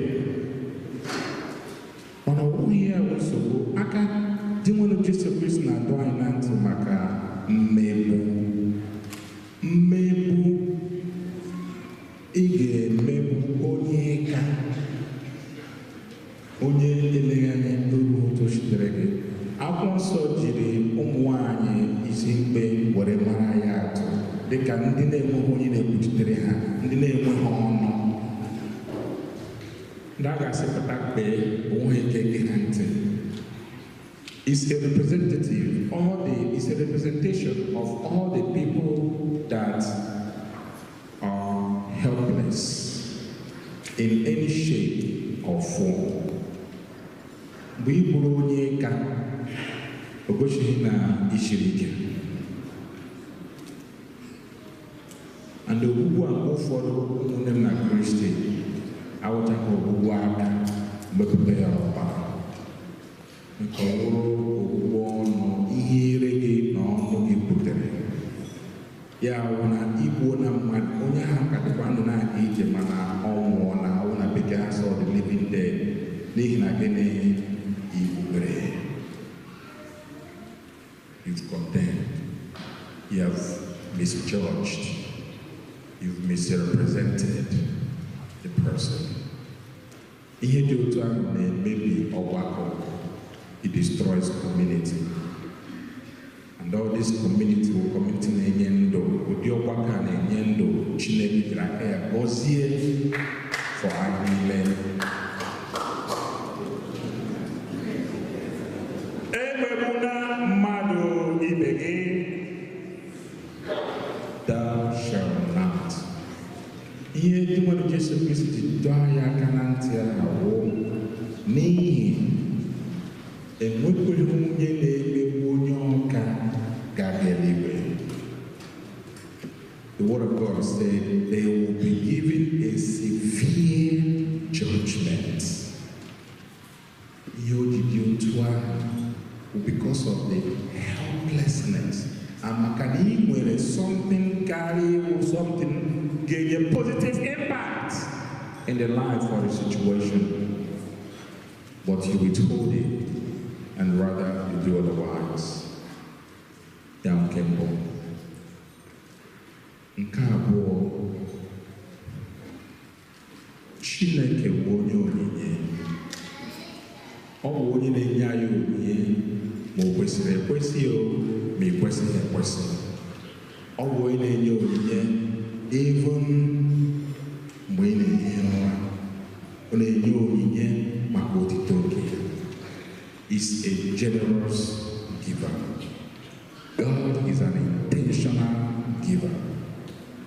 Mana ọ bụghị ya bụ nsogbu. Aka dị nwere Jesu Kristi na-adọ anyị na ntị maka mmegbu. Mmegbu ị ga-emegbu onye ka onye eleghị anya n'uru otu sitere gị. Akwụkwọ nsọ jiri ụmụ nwanyị isi mkpe were mara ya atụ dịka ndị na-enweghị onye na-ekwuchitere ha, ndị na-enweghị ọnụ, ndị a ga-asị pụta kpee onwe ike gị ha ntị. Is a representative, all the is a representation of all the people that are helpless in any shape or form. Mgbe ị bụrụ onye ka o gosighị na isiri ike. And ogbugbu a mgbe ụfọdụ ụmụnne m na Kristi awụchaghị ogbugbu aka mepụta ya ọbara, nke ọ bụrụ ogbugbu ọnụ, ihe ire gị na ọnụ gị butere ya wụ na igbuo na mmadụ, onye ahụ ka dịkwa ndụ na-aga ije mana ọ nwụọ na ọwụ na bekee asọ the living dead. N'ihi na gịnị? Igbubere. You've condemned, you have misjudged, you've misrepresented the person. Ihe dị otu ahụ na-emebi ọgbakọ. It destroys community. And all this community bụ community na-enye ndụ, ụdị ọgbakọ a na-enye ndụ Chineke jiri aka ya gọzie for anyị niile. Emegbuna mmadụ ibe gị. Thou shalt not. Ihe dị nwere Jesu Kristi ji dọọ anyị aka na ntị ahụ n'ihi enwekweghị onye na-emegbu onye ọka ga-aga eluigwe. The word of God said they will be given a severe judgment. Ihe o ji dị otu ahụ bụ because of the helplessness. And maka na ị nwere something carry something ga-enye positive impact in the life or the situation, but you withhold it and rather you do otherwise. Ya nke mbụ. Nke abụọ, Chineke bụ onye onyinye. Ọ bụ onye na-enye anyị onyinye ma o kwesịrị ekwesị o ma ị kwesịghị ekwesị. Ọ bụ onye na-enye onyinye even mgbe ị na-ehi ụra. Ọ na-enye onyinye maka otito nke ya. Is a generous giver. God is an intentional giver.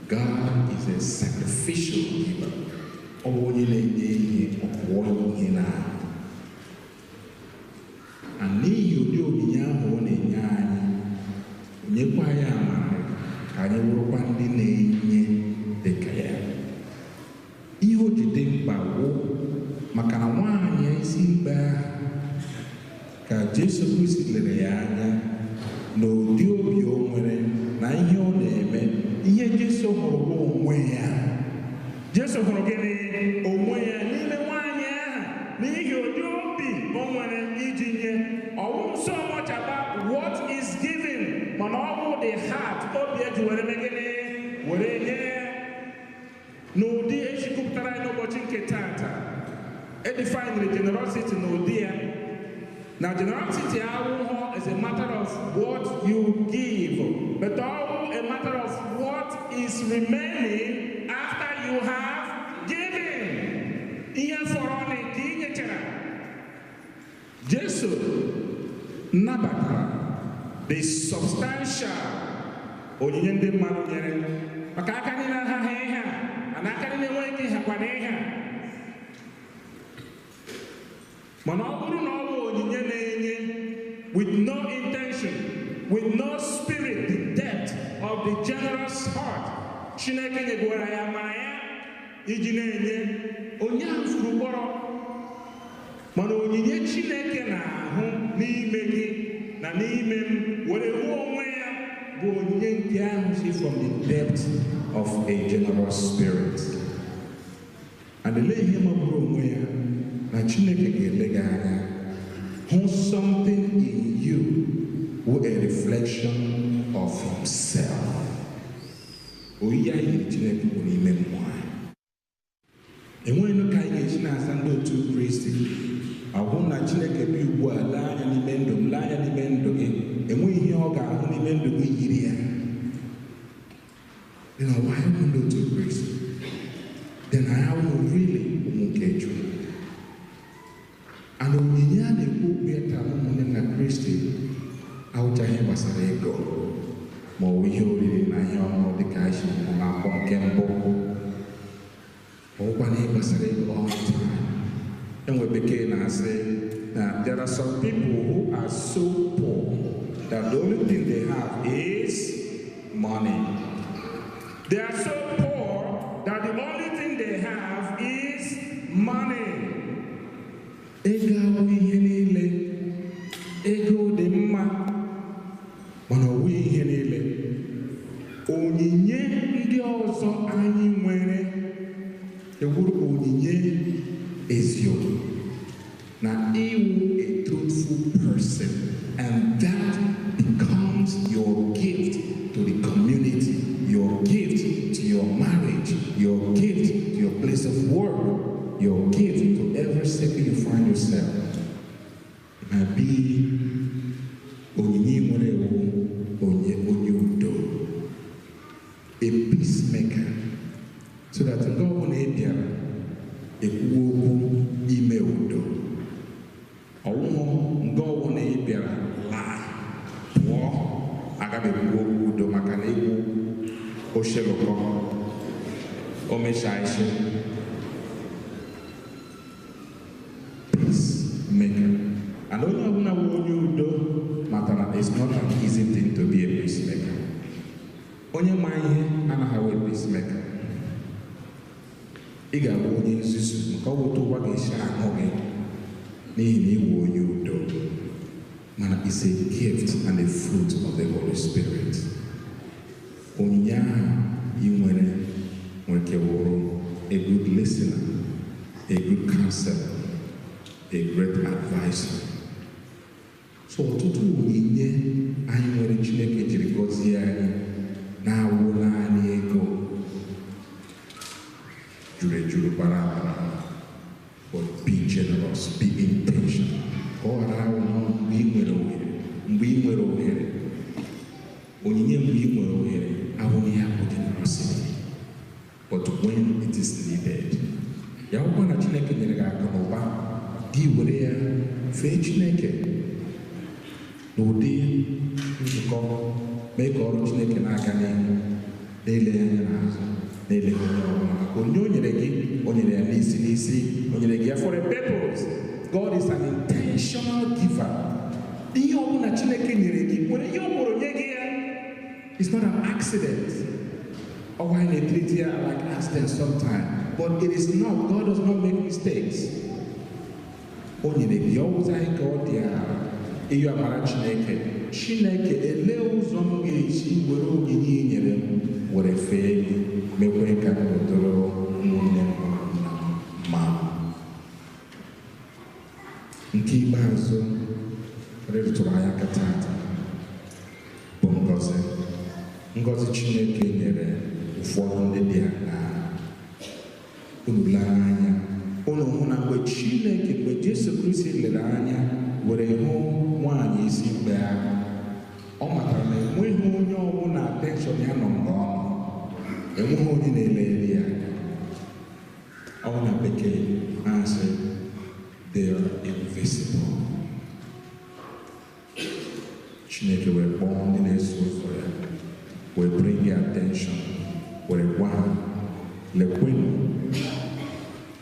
God is a sacrificial giver. Ọ bụ onye na-enye ihe, ọ pụọ ihe na. And n'ihi ụdị onyinye ahụ ọ na-enye anyị, onyekwa ya amara ka anyị bụrụkwa ndị na-enye dịka ya. Ihe o ji dị mkpa wụ maka na nwaanyị isi mkpe ahụ ka Jesu Kristi lere ya anya na ụdị obi o nwere na ihe ọ na-eme, ihe Jesu hụrụ bụ onwe ya. Jesu hụrụ gịnị? Onwe ya n'ime nwaanyị ahụ, n'ihi ụdị obi o nwere iji nye. Ọwụ so much about what is given, mana ọ bụ the heart, obi eji were mee gịnị? Were nye. N'ụdị ejikwupụtara anyị n'ụbọchị nke tata, edefined generosity n'ụdị ya. Na generosity awụghọ is a matter of what you give, but all a matter of what is remaining after you have given. Ihe fọrọ na ka ị nyechara. Jesu nabatara the substantial onyinye ndị mmadụ nyere, maka aka niile aghaghị ihe a, na aka niile enweghị ike ịhakwana ihe a. Mana ọ bụrụ na ọ bụ onyinye na-enye with no intention, with no spirit, the depth of the generous heart Chineke nyegwara ya mara ya iji na-enye, onye ahụ furu kpọrọ. Mana onyinye Chineke na-ahụ n'ime gị na n'ime m were hụ onwe ya bụ onyinye nke ahụ si from the depth of a generous spirit. And elee ihe magburu onwe ya na Chineke ga-ele gị anya hụ something in you wụ a reflection of himself. Oyiyi anyị yiri Chineke bụ n'ime mmụọ anyị. Enweghị ka anyị ga-esi na-asa ndị otu Kristi, ọ bụrụ na Chineke bi ugbu a lee anya n'ime ndụ m, lee anya n'ime ndụ gị, enweghị ihe ọ ga-ahụ n'ime ndụ gị yiri ya. Then why bụ ndị otu Kristi? Then anyị awụ really ụmụ nke Chukwu. And onyinye a na-ekwu okwu ya taa, ụmụnne m na Kristi, awụchaghị ihe gbasara ego ma ọ bụ ihe oriri na ihe ọṅụṅụ dịka anyị si hụ n'akwụkwọ nke mbụ. Ọ bụkwa na ihe gbasara ego all the time. Enwe bekee na-asị na there are some people who are so poor that the only thing they have is money. They are so poor that the only thing they have is money. Ego abụghị ihe niile. Ego dị mma, mana ọ bụghị ihe niile. Onyinye ndị ọzọ anyị nwere ewuru onyinye eziokwu na ịwụ a truthful person, and that becomes your gift to the community, your gift to your marriage, your gift to your place of work, your gift to every circle you find yourself. It might be onyinye nwere ewu onye onye udo, a peacemaker, so that nke ọ bụla ị bịara ekwuwe okwu ime udo. Ọwụhụ nke ọbụla ị bịara laa pụọ agaghị ekwu okwu udo, maka na ikwu oshelụkọ o mechaa isi. Peacemaker. And onye ọbụla bụ onye udo matara na it's not an easy thing to be a peacemaker. Onye ma ihe anaghị awụ a peacemaker. Ị ga-abụ onye nzuzu maka ọ bụ otu ụwa ga-esi ahụ gị n'ihi na ị wụ onye udo. Mana it's a gift and a fruit of the Holy Spirit. Onyinye ahụ ị nwere nwere ike wụrụ a good listener, a good counselor, a great advisor. So ọtụtụ onyinye anyị nwere Chineke jiri gọzie anyị na-awụ naanị ego juru ejuru bara abara. But be generous, be intentional. Ka ọ ghara awụ na mgbe ị nwere ohere, mgbe ị nwere ohere, onyinye mgbe ị nwere ohere abụghị ya bụ generosity, but when it is needed. Ya bụkwa na Chineke nyere gị akụ na ụba, gị were ya fee Chineke n'ụdị nzukọ, mee ka ọrụ Chineke na-aga n'ihu, na-eleghị anya n'azụ, na-eleghị onye ọbụla, maka onye o nyere gị, o nyere ya n'isi n'isi, o nyere gị ya for a purpose. God is an intentional giver. Ihe ọbụla Chineke nyere gị nwere ihe ọ kpọrọ nye gị ya. It's not an accident. Or why they treat it like accident sometimes. But it is not. God does not make mistakes. O nyere gị, ọ wụzaghị ka ọ dị ara. Ịyọ amara Chineke, Chineke, elee ụzọ m ga-esi were onyinye i nyere m were fee gị, mekwe ka m doro ụmụnne m na mma. Nke ikpeazụ rịtụrụ anyị aka tata bụ ngọzi. Ngọzi Chineke nyere ụfọdụ ndị dị aṅaa. Unu lee anya, unu hụ na mgbe Chineke, mgbe Jesu Kristi lere anya were hụ nwaanyị isi mkpe ahụ, ọ matara na enweghị onye ọbụla attention ya nọ mgbe ọ nọ, enweghị onye na-elele ya anya. Ọ na bekee na-asị they are invisible. Chineke wee kpọọ ndị na-eso ụzọ ya, wee bring ya attention, were gwa ha, lekwenụ,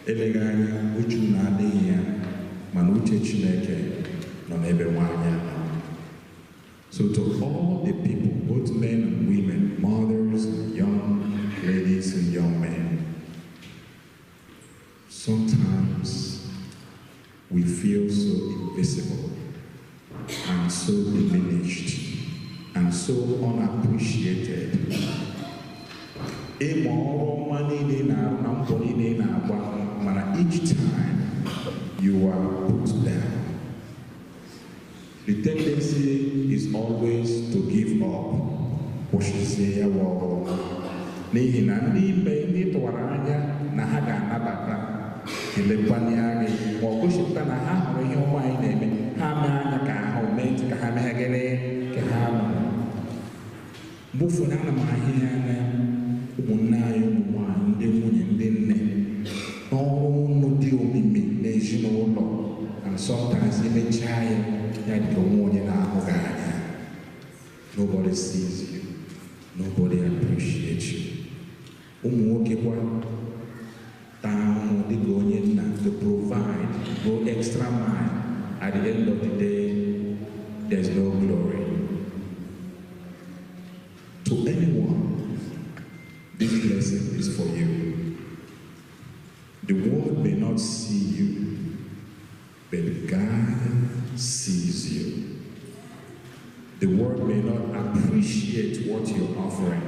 eleghị anya uche unu adịghị ya, mana uche Chineke nọ n'ebe nwaanyị a nọ. So to all the people, both men and women, mothers, young ladies and young men, sometimes we feel so invisible and so diminished and so unappreciated. Ịma ọrụ ọma niile ị na-arụ na mbọ niile ị na-agba, mana each time you are put down. The tendency is always to give up. Kwụsịzie ya bụ ọrụ. N'ihi na ndị ime ndị tụwara anya na ha ga-anabata elekwanye gị ma ọ gosipụta na ha hụrụ ihe ọma anyị na-eme, ha mee anya ka ahụ mee ntị ka ha meghegịrị ka ha nọ. Mgbe ụfọdụ ana m ahụ ya anya ụmụnne anyị, ụmụ nwaanyị, ndị nwunye, ndị nne, n'ọrụ unu dị omimi n'ezinụlọ, and sometimes emechaa ya, ya dị ka onwe onye na-ahụ gị anya. Nobody sees you, nobody appreciates you. Ụmụ nwoke kwa taa ahụhụ dịka onye nna to provide, go extra mile. At the end of the day, there's no glory. To anyone, this blessing is for you. The world may not see you, but God sees you. The world may not appreciate what you're offering,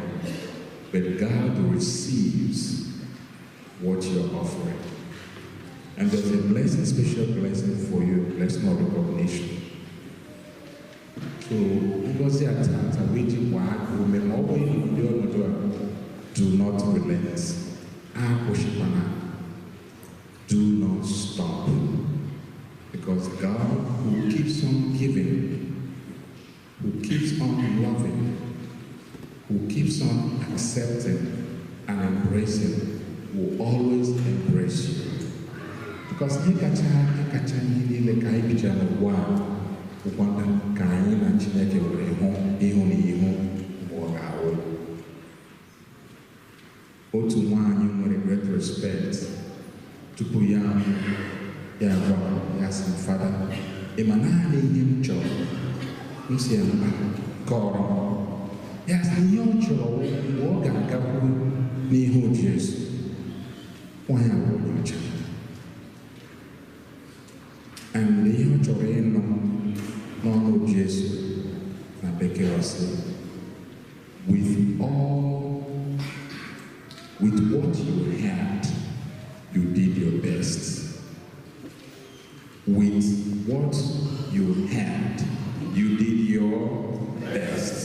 but God receives what you're offering. And there's a blessing, special blessing for you, blessing of recognition. So, ngozi a tata wee ji gbaa aka ume ma ọ bụghị n'ụdị ọnọdụ a, do not relent. Akwụsịkwana. Do not stop. Because God, who keeps on giving, who keeps on loving, who keeps on accepting and embracing, will always embrace you. Because ihe kacha ihe niile ka anyị bichara n'ụwa a bụkwa na ka anyị na Chineke were hụ ihu na ihu mgbe ọ ga-awụ. Otu nwaanyị nwere great respect tupu ya anwụ, ya gwa m, ya sị m, "Fada, ị ma naanị ihe m chọrọ?" M si ya mba, kọrọ m. Ya sị ihe ọ chọrọ wụ mgbe ọ ga-agakwuru n'ihu Jesu. Nwaanyị a bụ onye ọcha. And ihe ọ chọrọ ịnụ n'ọnụ Jesu na bekee, ọ sị, With what you had, you did your best. With what you had, you did your best."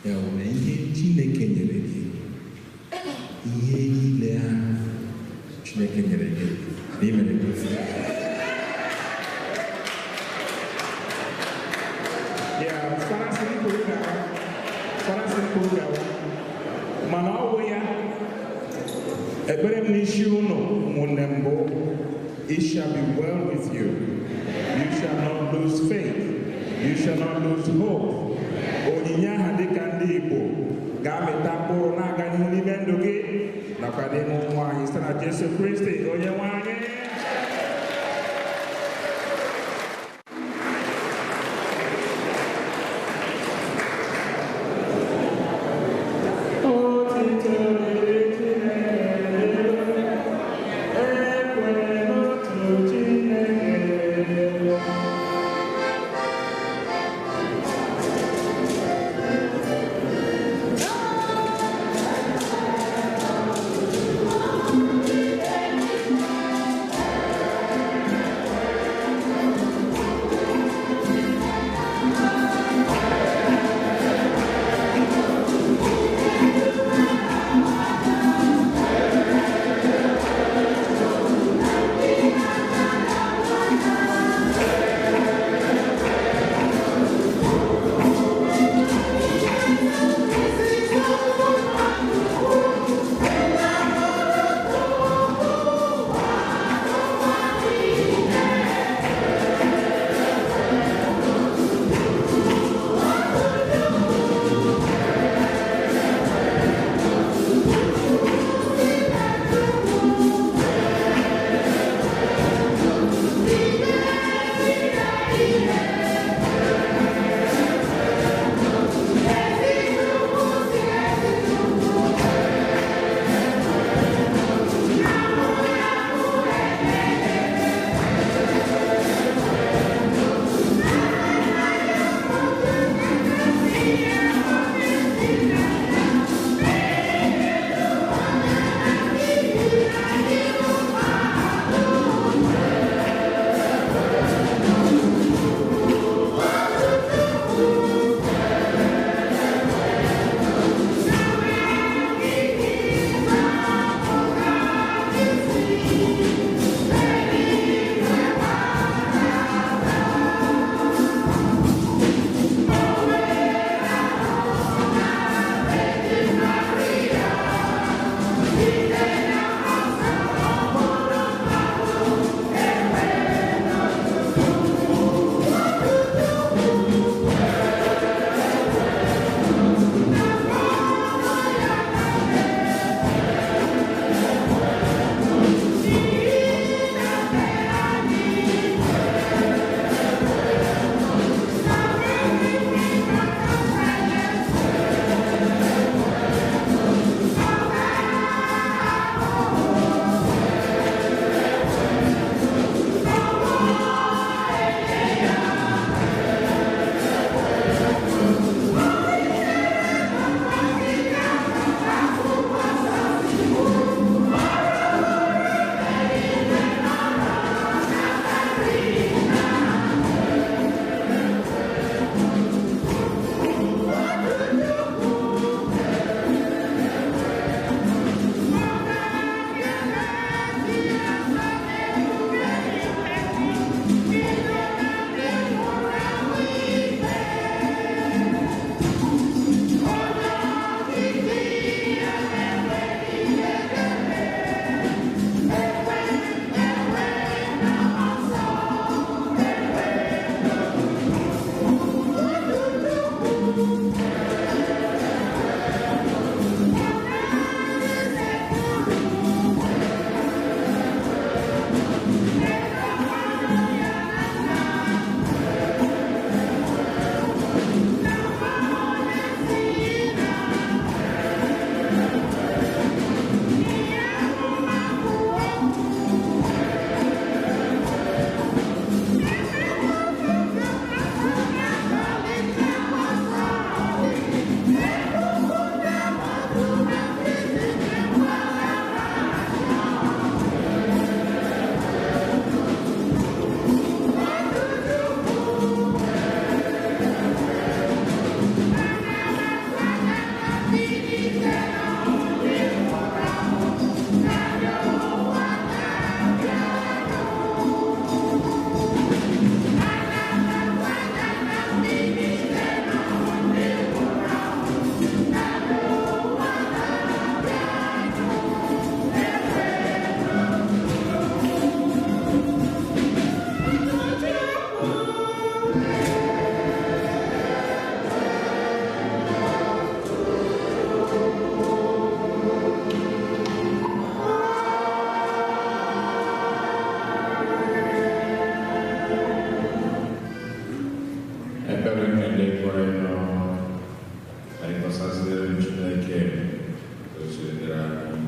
Ya bụ na ihe Chineke nyere gị, ihe niile ahụ Chineke nyere gị, na ị mere gị. Ya, Fada sị m kwuru gawa. Fada sị m kwuru gawa. Mana ọ bụ ya. Ekpere m n'isi unu, ụmụnne m bụ, it shall be well with you. You shall not lose faith. You shall not lose hope. Onyinye aha dịka ndị Igbo ga-amịta mkpụrụ na-aga n'ihu n'ime ndụ gị nakwa n'ime ụmụ anyị site na Jesu Kristi onye nwe anyị. Otito dịrị Chineke, ekwe n'otu Chineke. Ekpere nke ndị kwere nọ anyị kọsasịrị Chineke o siri dịrị anyị.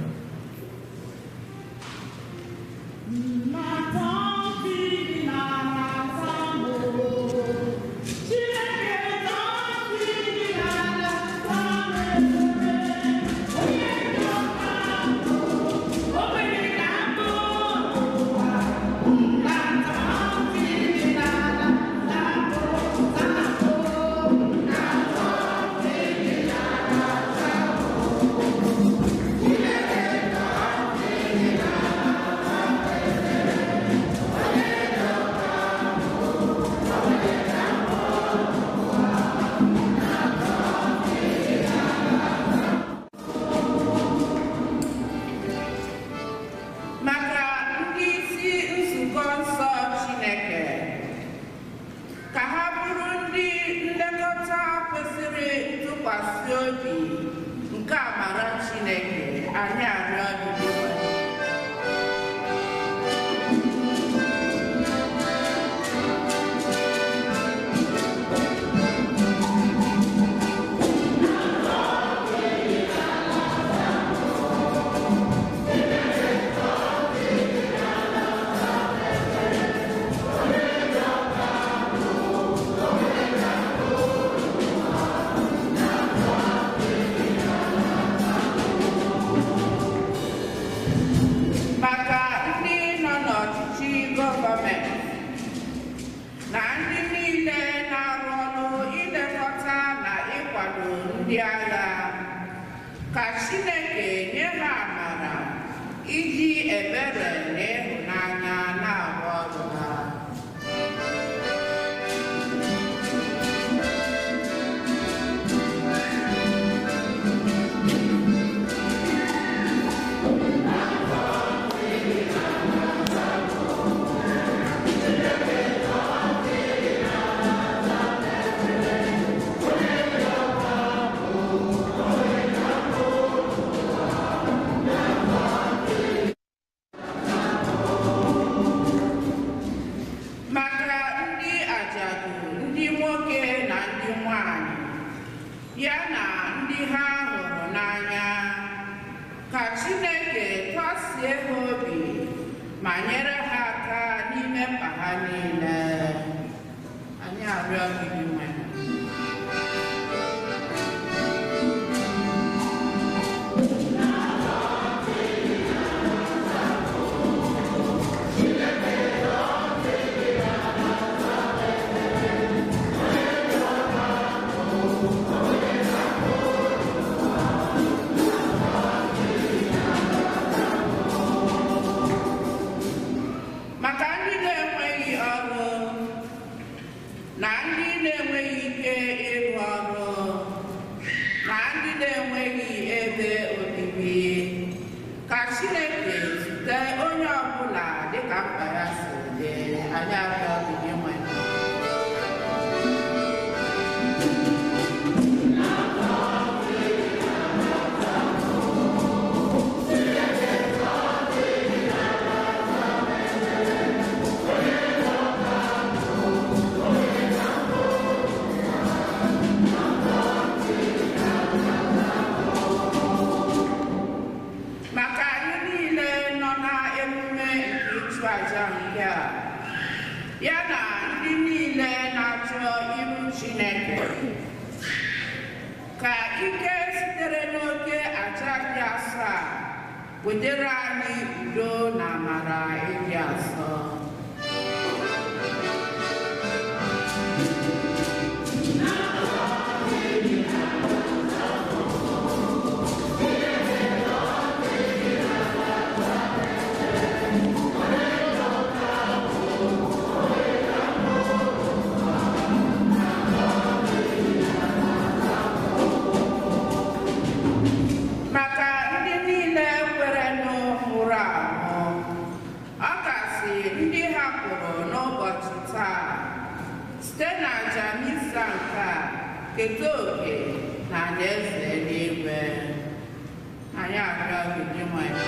Maka ndị isi nzukọ nsọ Chineke, ka ha bụrụ ndị nlekọta kwesịrị ntụkwasị obi nke amara Chineke, anyị arịọ gị biko. Maka ndị nọ n'ọchịchị gọọmenti na ndị niile na-arụ ọrụ ilekọta na ịkwado ndị agha, ka Chineke nye ha amara iji ebere na ịhụnanya na-arụ ọrụ ha. Maka ndị ajadu, ndị nwoke na ndị nwanyị, ya na ndị ha hụrụ n'anya, ka Chineke kasie ha obi ma nyere ha aka n'ime mkpa ha niile. Anyị arịọ gị Dinwenụ. Maka ndị na-enweghị ọrụ na ndị na-enweghị ike ịrụ ọrụ na ndị na-enweghị ebe obibi, ka Chineke zute onye ọbụla dịka mkpa ya si dị. Anyị arịọ gị Dinwenụ. Maka anyị niile nọ n'emume nke ịchụ aja nke a, ya na ndị niile na-achọ iru Chineke, ka ike sitere n'oke aja dị asọ a wetara anyị udo na amara ịdị asọ. Maka ndị niile kwere n'ụra ahụ, ọ kasị ndị hapụrụ n'ụbọchị taa, site na aja misa nke a, keta oke na alaeze eluigwe. Anyị arịọ gị Dinwenụ.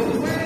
Oh,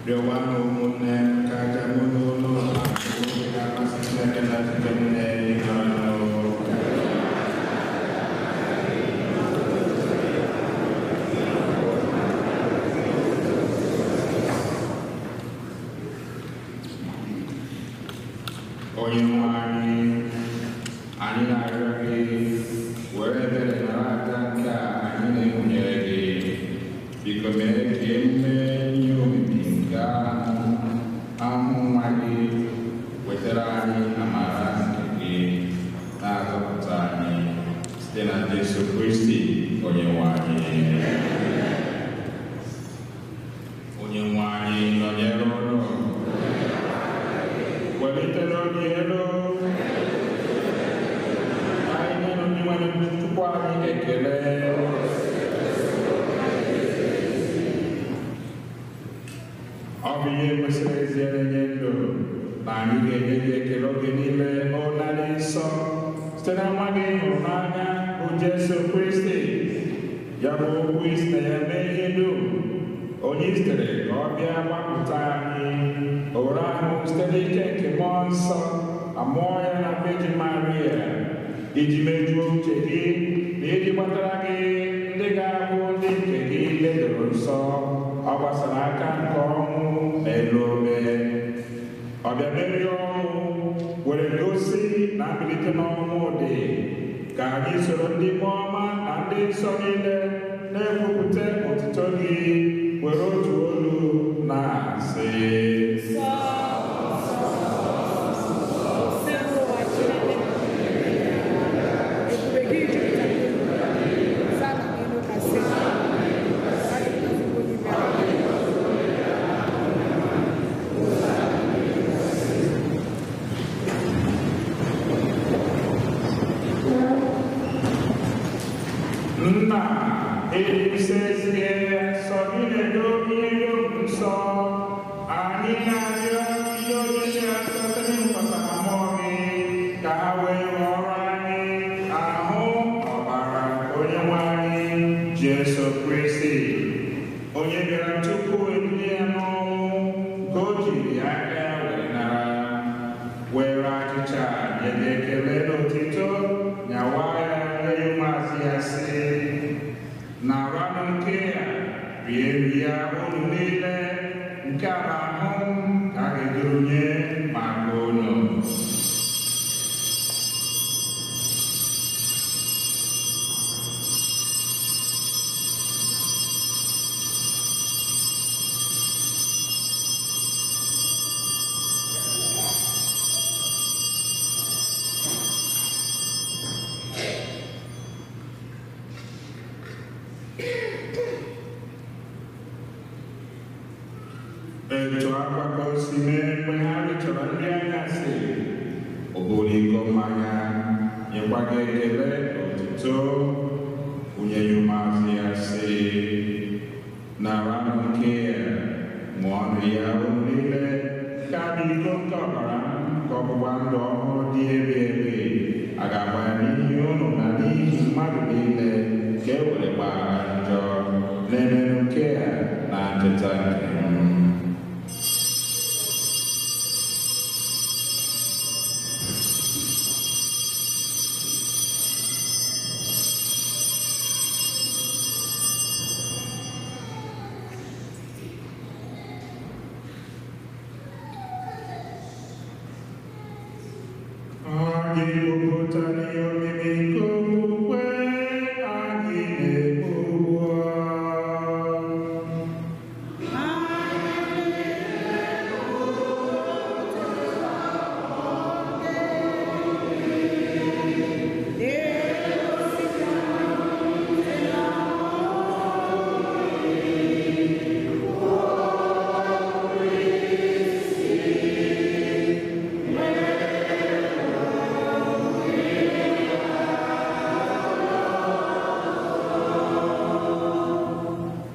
Rịọkwanụ ụmụnne m ka aja mụ na unu na-abụ ga-amasị Chineke na site n'eluigwe ọnụ. Onye nwe anyị, anyị na-arịọ gị were ebere nara aja nke a anyị na-enwunyere gị. Biko mee ka emume ihe omimi nke ahụ nwa gị wetara anyị amara nke gị na-azọpụta anyị site na Jesu Kristi onye nwe anyị. Onye nwe anyị nọnyere unu. Welite n'obi elu. Anyị nye ndị nwere Chukwu anyị ekele. Ọ bụ ihe kwesịrị ezie na-enye ndụ na anyị ga-enye gị ekele oge niile n'ụlọ nsọ site na nwa gị hụrụ n'anya bụ Jesu Kristi. Ya bụ okwu isi na ya mee ihe dum onye sitere ka ọ bịa gbapụta anyị. O were ahụ site n'ike nke mmụọ nsọ amụọ ya na Virgin Maria iji mejuo uche gị na iji gbatara gị ndị ga-abụ ndị nke gị ledoro nsọ. Ọ gbasara aka nke ọnwụ na elu obe. Ọ bịa merie ọnwụ were gosi na mbilite n'ọnwụ dị ka anyị soro ndị mmụọ ọma na ndị nsọ niile na-ekwupụta otuto gị were otu olu na-asị. Nna, ejisezie sọ gị na-edo ihe dum nsọ. Anyị na-arịọ ihe oriri asọ site n'ịwụkwasị na mmụọ gị ka ha wee ghọrọ anyị ahụ ọbara onye nwe anyị Jesu Kristi, onye bịara tupu ebilie ya n'ọnwụ nke o jiri aka ya wee nara, were achịcha nye gị ekele na otito, nyawa ya nye ụmụazụ ya sị, naranụ nke a, rienụ ya unu niile, nke a bụ ahụ m ka a ga-eduru nye maka unu. Etu akwa ka o si mee mgbe ha richara nri anyasị, o buru iko mmanya nyekwa gị ekele na otuto, kwunye ya ụmụazụ ya sị, naranụ nke a, ṅụọnụ ya unu niile, nke a bụ iko nke ọbara m nke ọgbụgba ndụ ọhụrụ dị ebi ebi. A ga-agba ya n'ihi unu na n'ihi mmadụ niile ka e were gbaghara njọ. Na-emenụ nke a na ncheta nke m. Anyị kwupụtara ihe omimi nke okwukwe anyị na-ekwu ugbu a.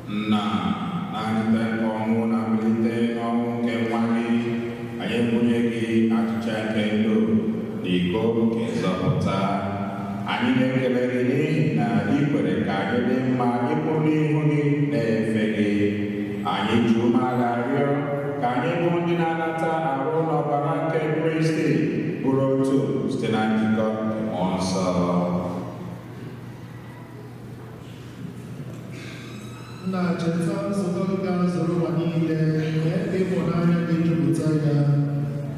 Nna, na ncheta nke ọnwụ na mbilite n'ọnwụ nke nwa gị, anyị ebunye gị achịcha nke ndụ na iko nke nzọpụta. Anyị na-ekele gị n'ihi na ị kwere ka anyị dị mma ịkwụ n'ihu gị na-efe gị. Anyị ji umeala rịọ ndị na-anata arụ na ọbara nke Kristi bụrụ otu site na njikọ nke Mmụọ Nsọ. Nna, cheta nzukọ gị ga-azụrụ ụwa niile, mee ka ịhụnanya gị jupụta ya.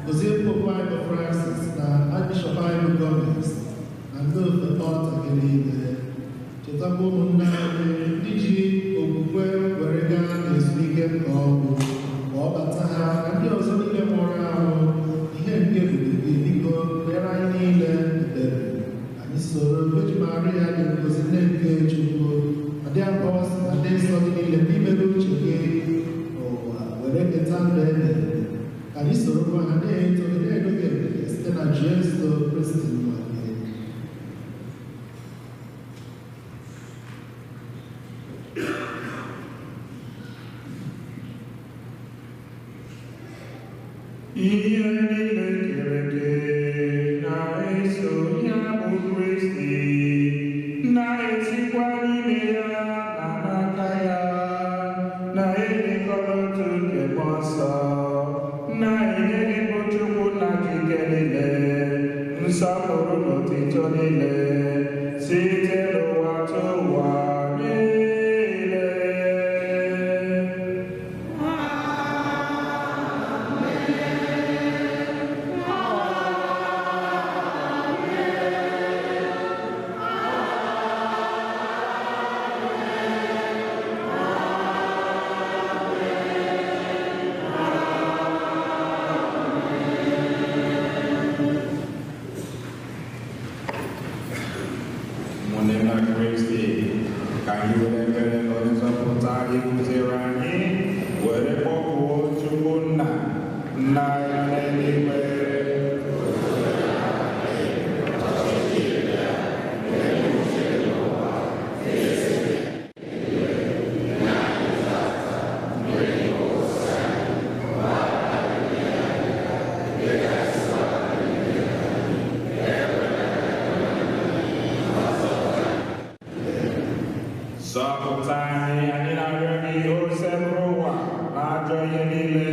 Gozie Popu anyị bụ Francis na Archbishop anyị bụ Gomez na ndị ofe ọlta gị niile. Chetakwa ụmụnne anyị ndị ji okwukwe were gaa n'ezumike nke ọnwụ, ma ọ bata ha na ndị ọzọ niile nwụrụ anwụ, ihe nke ebube gị, biko mere anyị niile ebere. Anyị soro Virgin Maria dị ngozi, nne nke Chukwu, ma dị apọstụl na ndị nsọ gị niile ndị mere uche gị n'ụwa were keta ndụ ebighị ebi. Ka anyị sorokwa ha na-eto gị na-edo gị ebube site na Jesu Kristi nwa gị. Ihe niile kere eke na-eso ya bụ Kristi, na-esikwa n'ime ya na n'aka ya, na-ebikọ n'otu nke Mmụọ Nsọ, na-enye gị bụ Chukwu nna ji ike niile, nsọpụrụ na otito niile, site n'ụwa tụ ụwa niile. Ụmụnne na Kristi, ka anyị were ekpere na onye nzọpụta anyị kụziere anyị were kpọkuo Chukwu nna, nna anyị n'eluigwe. Zọpụta anyị, anyị na-arịọ gị, o sebụrụ ụwa na ajọ ihe niile,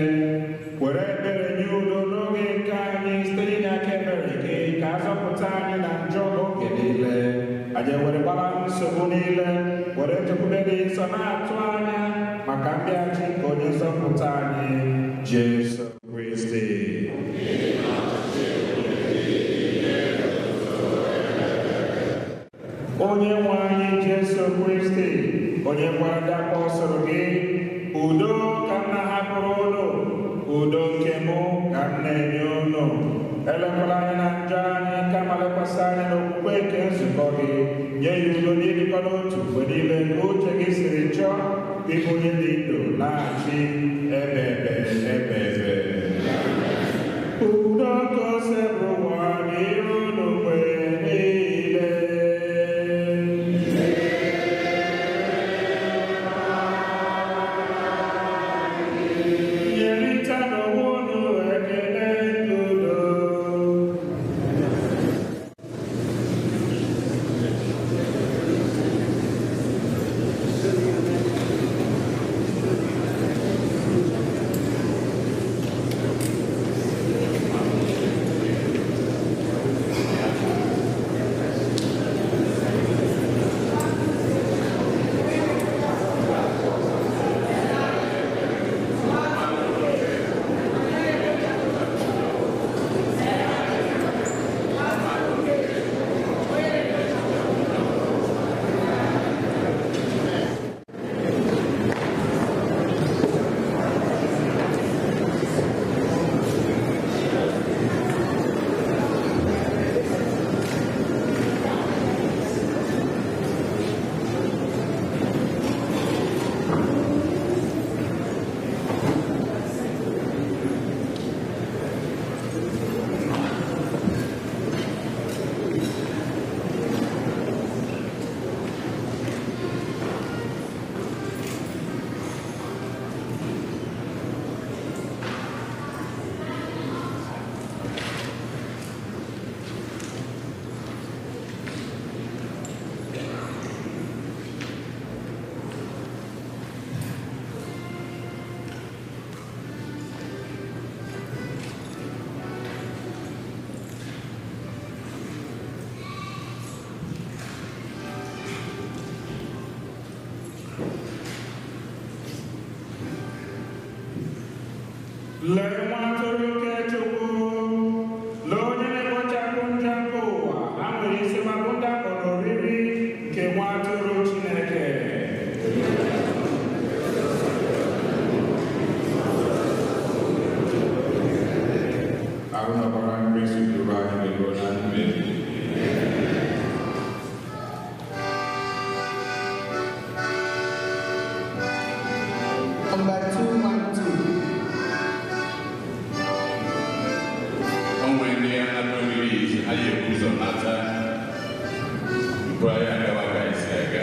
were ebere nye udo n'oge nke anyị site n'inye aka ebere gị, ka a zọpụta anyị na njọ oge niile. Anyị were gbara nsogbu niile, were nchekwube dị nsọ na-atụ anya maka mbịaghachi nke onye nzọpụta anyị, Jesu Kristi. Onye nwe anyị Jesu Kristi, onye gwara ndị apọstụl gị, udo ka m na-ahapụrụ unu, udo nke mụ ka m na-enye unu. Elekwala anya na njọ anyị, kama lekwasị anya n'okwukwe nke nzukọ gị. Nye ya udo n'ịdịkọ n'otu mgbe niile ka uche gị siri chọọ, ịbụ onye dị ndụ na-achị ebe ebe ebe ebe. Udo ka o sebụ ụwa n'iru unu mgbe niile. Nyerịta n'onwe unu ekele nke udo. Tupu anyị agawa ka anyị si aga.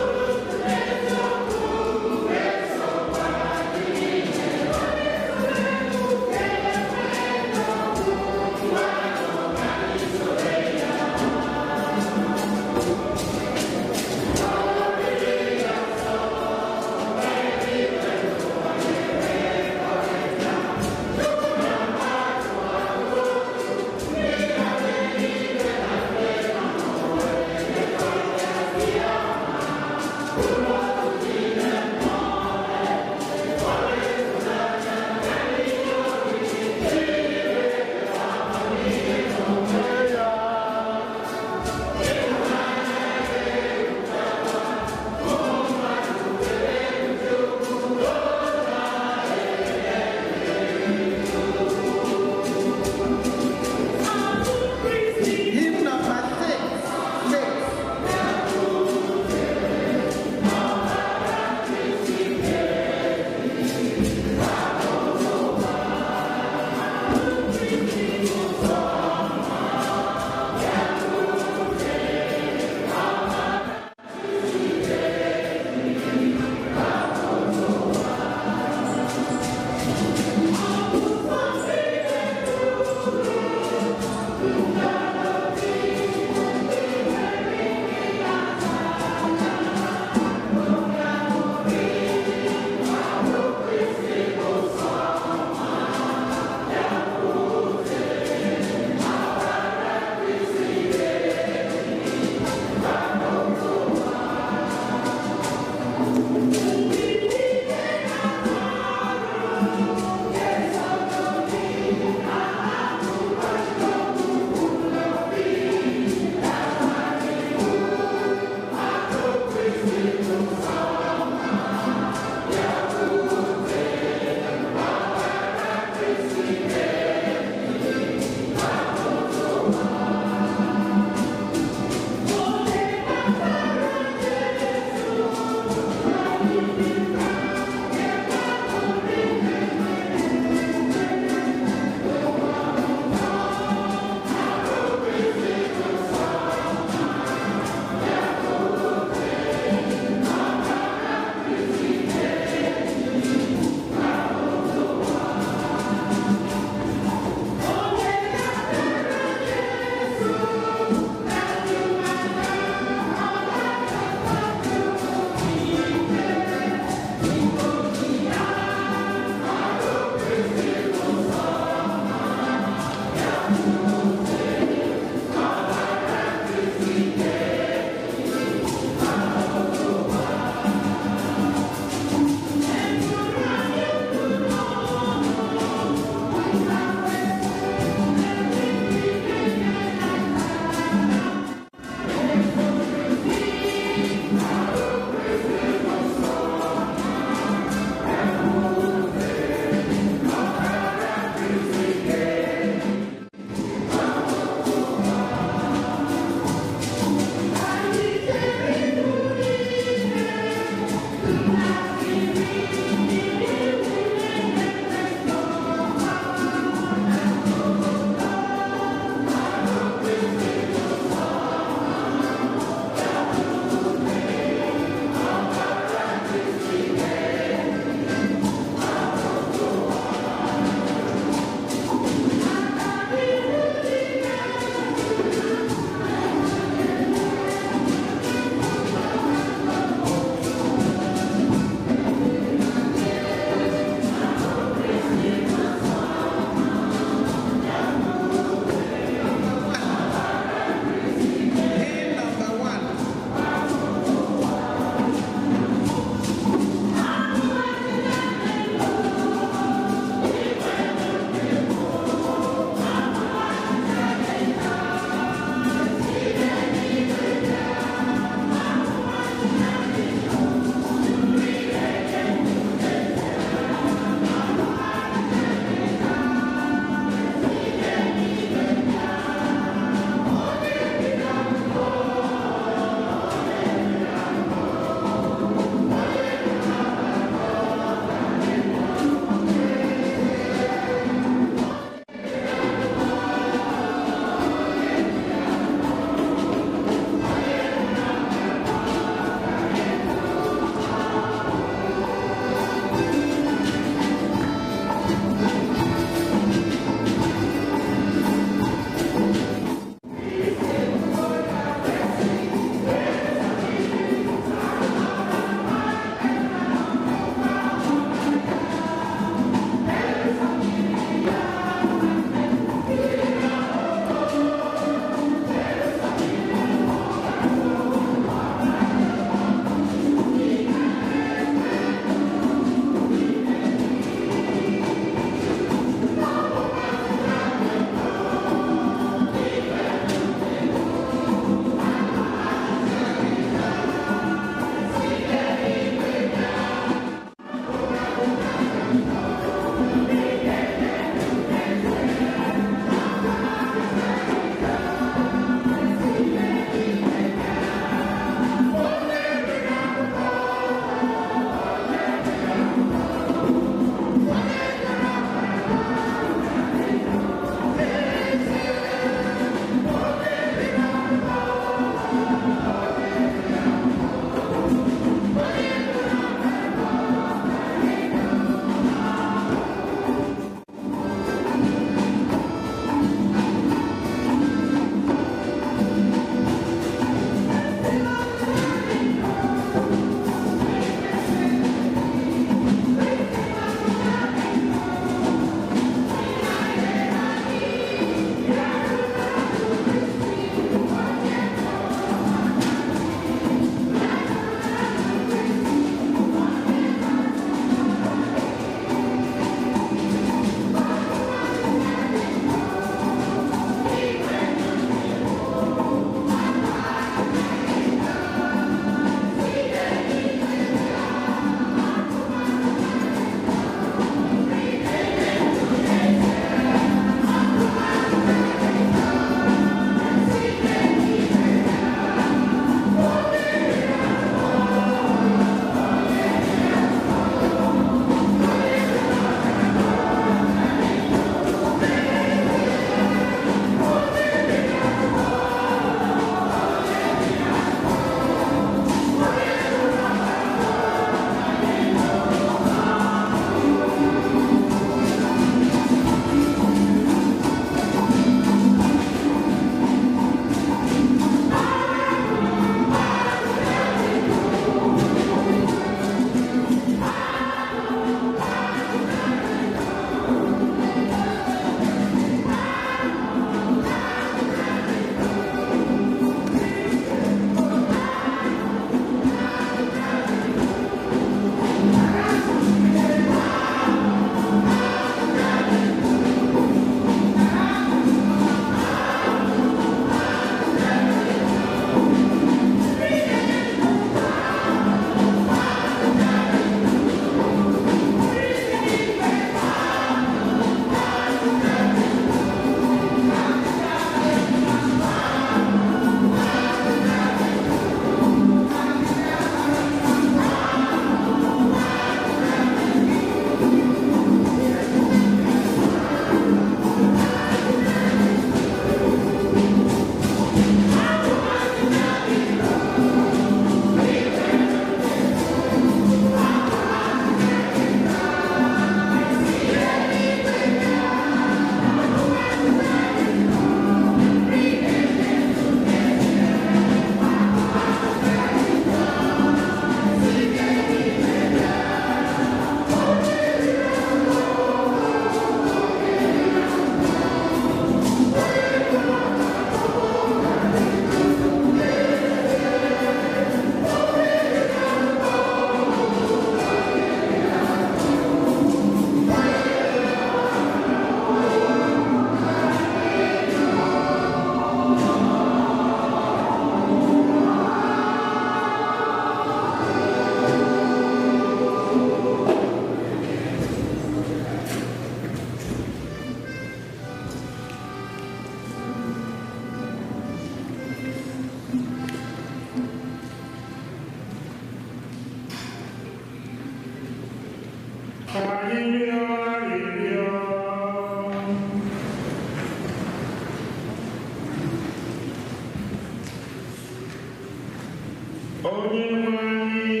Onye nwe anyị,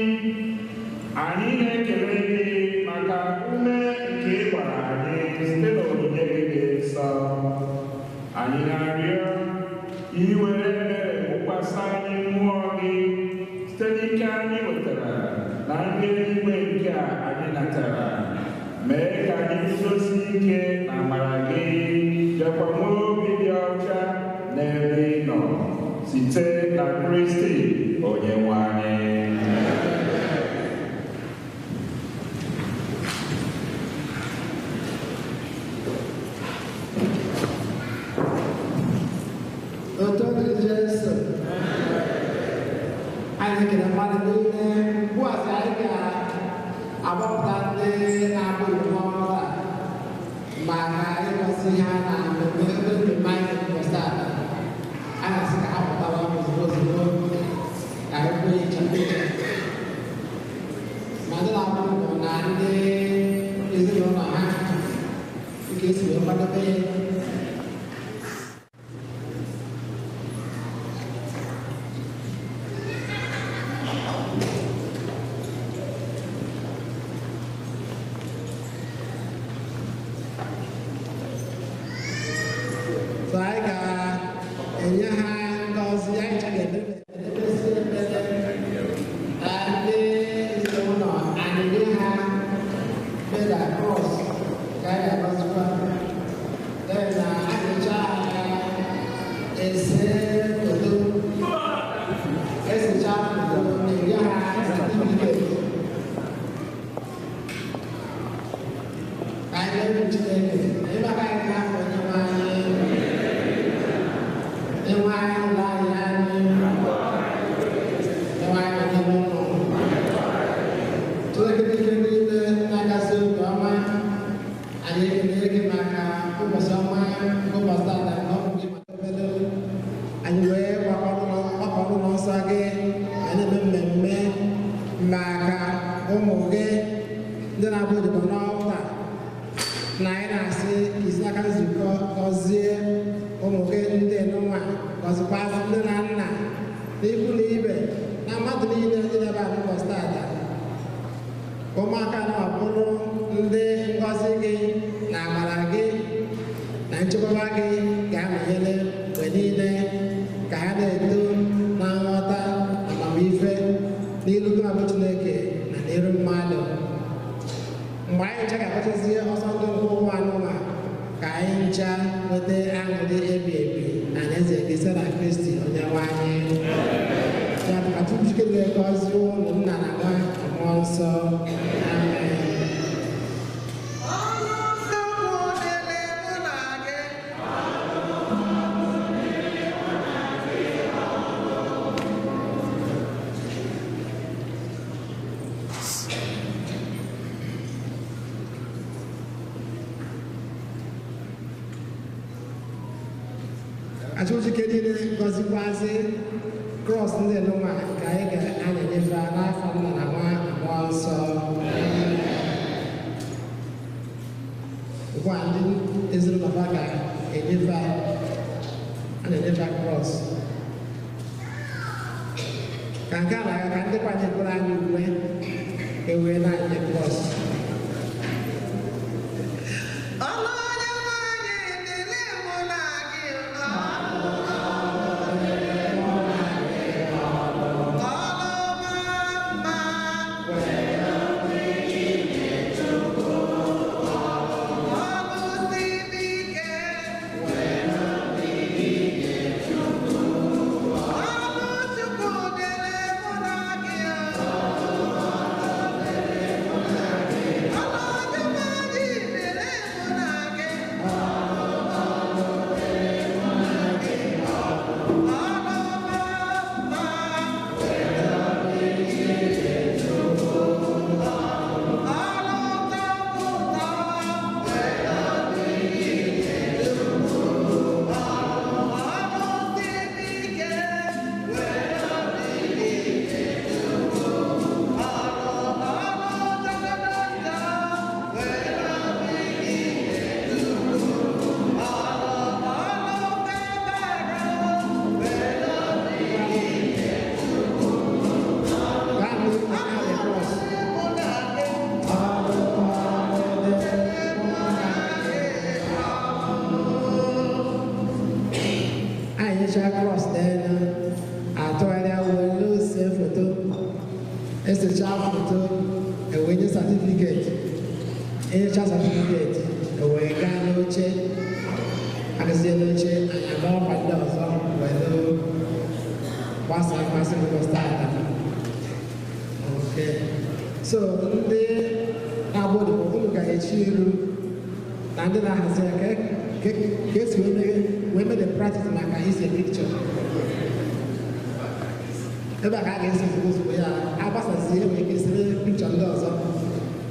anyị na-ekele gị maka ume nke ị gbara anyị site n'onyinye gị dị nsọ. Anyị na-arịọ iwere ebere wụkwasị anyị mmụọ gị site n'ike anyị nwetara na nri eluigwe nke a anyị natara. Mee ka anyị guzosie ike na amara gị, bịakwa nwee obi dị ọcha n'ebe ị nọ, site na Kristi onye nwe anyị. Otito dịrị Jesu. Anyị na-ekele mmadụ niile. Ugbu a sị anyị ga-agbapụta ndị na-abụghị n'ọrụ a maka ịgosi ha na mmemme mmemme anyị ụbọchị taata. Anyị na-asị ka ha pụtawa ozugbo ozugbo ka anyị kwee iche iche. Ma ndị na-abụ bụ na ndị ezinụlọ ha nke esi wee kwadebe ya. So anyị ga-enye ha ngọzi, anyị ncha ga-edebesi ekpere na ndị ezinụlọ anyị nye ha beda krọs ka anyị ga-agọzikwa. Then na anyị ha ese foto, esecha foto, enye ha certificate. Ka anyị na-ebu Chineke, anyị maka anyị n'afọ onye nwe anyị. Ịnwe anyị ụlọ anyị anyị, ịnwe anyị n'ime ụlọ. Chineke dị ike niile na-akasị obi ọma, anyị ekele gị maka ụbọchị ọma nke ụbọchị taata nke ọ bụ gị maka obere. Anyị wee gbakọ n'ụlọ nsọ gị, anyị na-eme mmemme maka ụmụ gị ndị na-abụ odibo n'ọkwa, na anyị na-asị ka isi n'aka nzukọ gọzie ụmụ gị ndị nwa, gọzikwazị nne na nna na ikwu na ibe na mmadụ niile ndị na-ebe a n'ụbọchị taata. Ụmụaka na-abụrụ ndị ngọzi gị na amara gị na nchekwaba gị ga-anọnyere mgbe niile, ka ha na-eto na nghọta amamife n'ilu gị bụ Chineke na n'iru mmadụ. Mgbe anyị ncha ga-agbachazie ọsọ ndụ nke ụwa anụma, ka anyị ncha nweta aṅụrị ebi ebi na alaeze gị site na Kristi onye nwe anyị. Ya bụ ka Chukwu Chineke gọzie ụmụ nna na nwa na mmụọ nsọ. Amen. Achụchike niile gọzikwazị krọs ndị nụnwa ka anyị ga-anyanyefe n'afọ nna na nwa na mmụọ nsọ. Ugbu a ndị ezinụlọ ha ga-enyefe a na-enyefe krọs. Ka nke a na-aga ka ndị kwanyekwara anyị uwe ewee na-anye krọs. Chukwu dere mụ na gị. kwụnyecha cross n'elu, atụgharịa were see foto, esecha foto, ewee nye certificate, enyecha certificate, ewee gaa n'oche, agazie n'oche, anyị aga ọkwa ndị ọzọ were gbasaa mmasị n'ụbọchị taata. Okay. So ndị na-agba odibo unu ga-echi iru na ndị na-ahazi ya ka esi wee mee the practice maka ise picture. Ebe a ka a ga-esi ozugbo ozugbo ya agbasazie enwere ike sere picture ndị ọzọ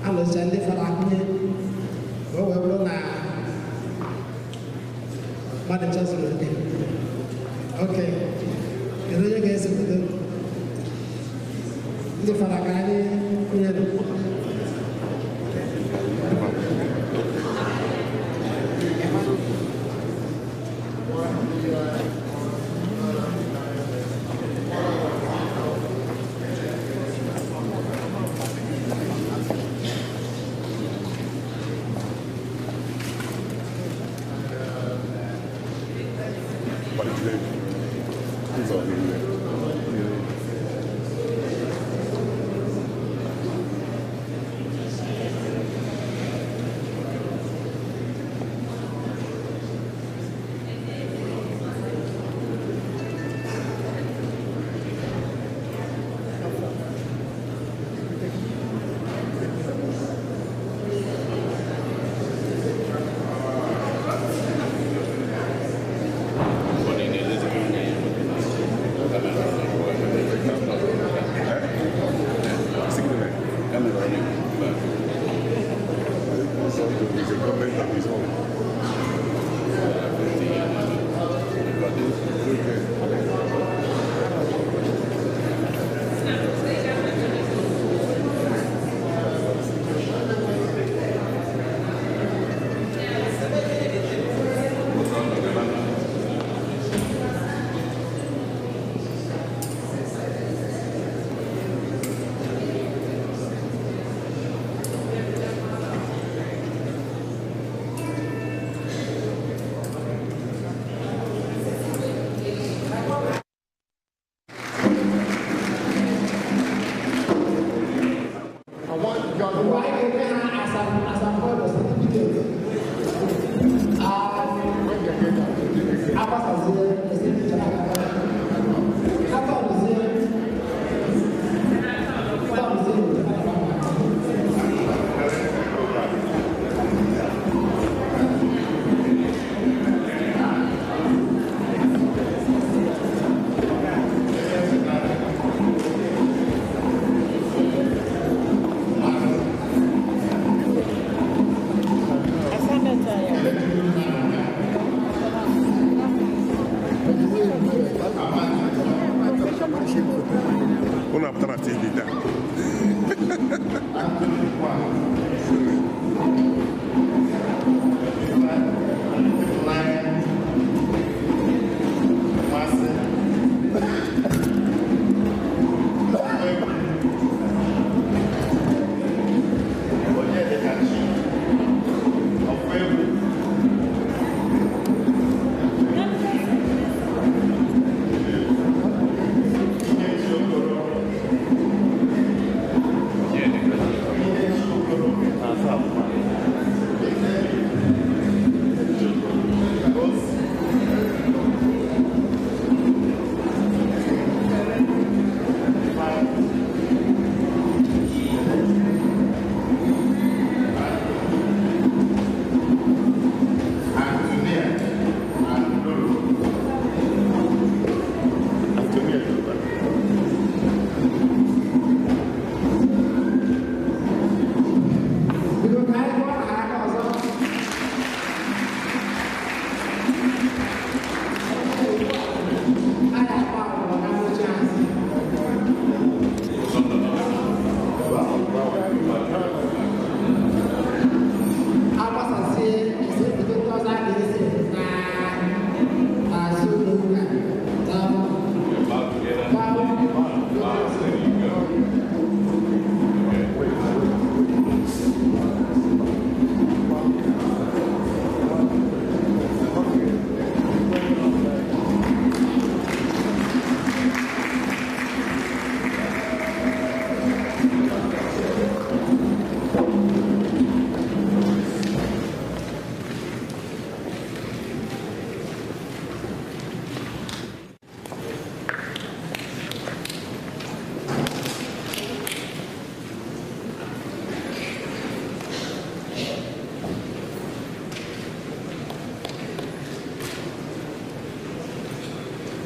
alụcha ndị fara akwụnye ka o wee bụrụ na mmadụ ncha zuru oke. Okay. Kedu onye ga-ese foto? Ndị fara ka anyị kwụnyere.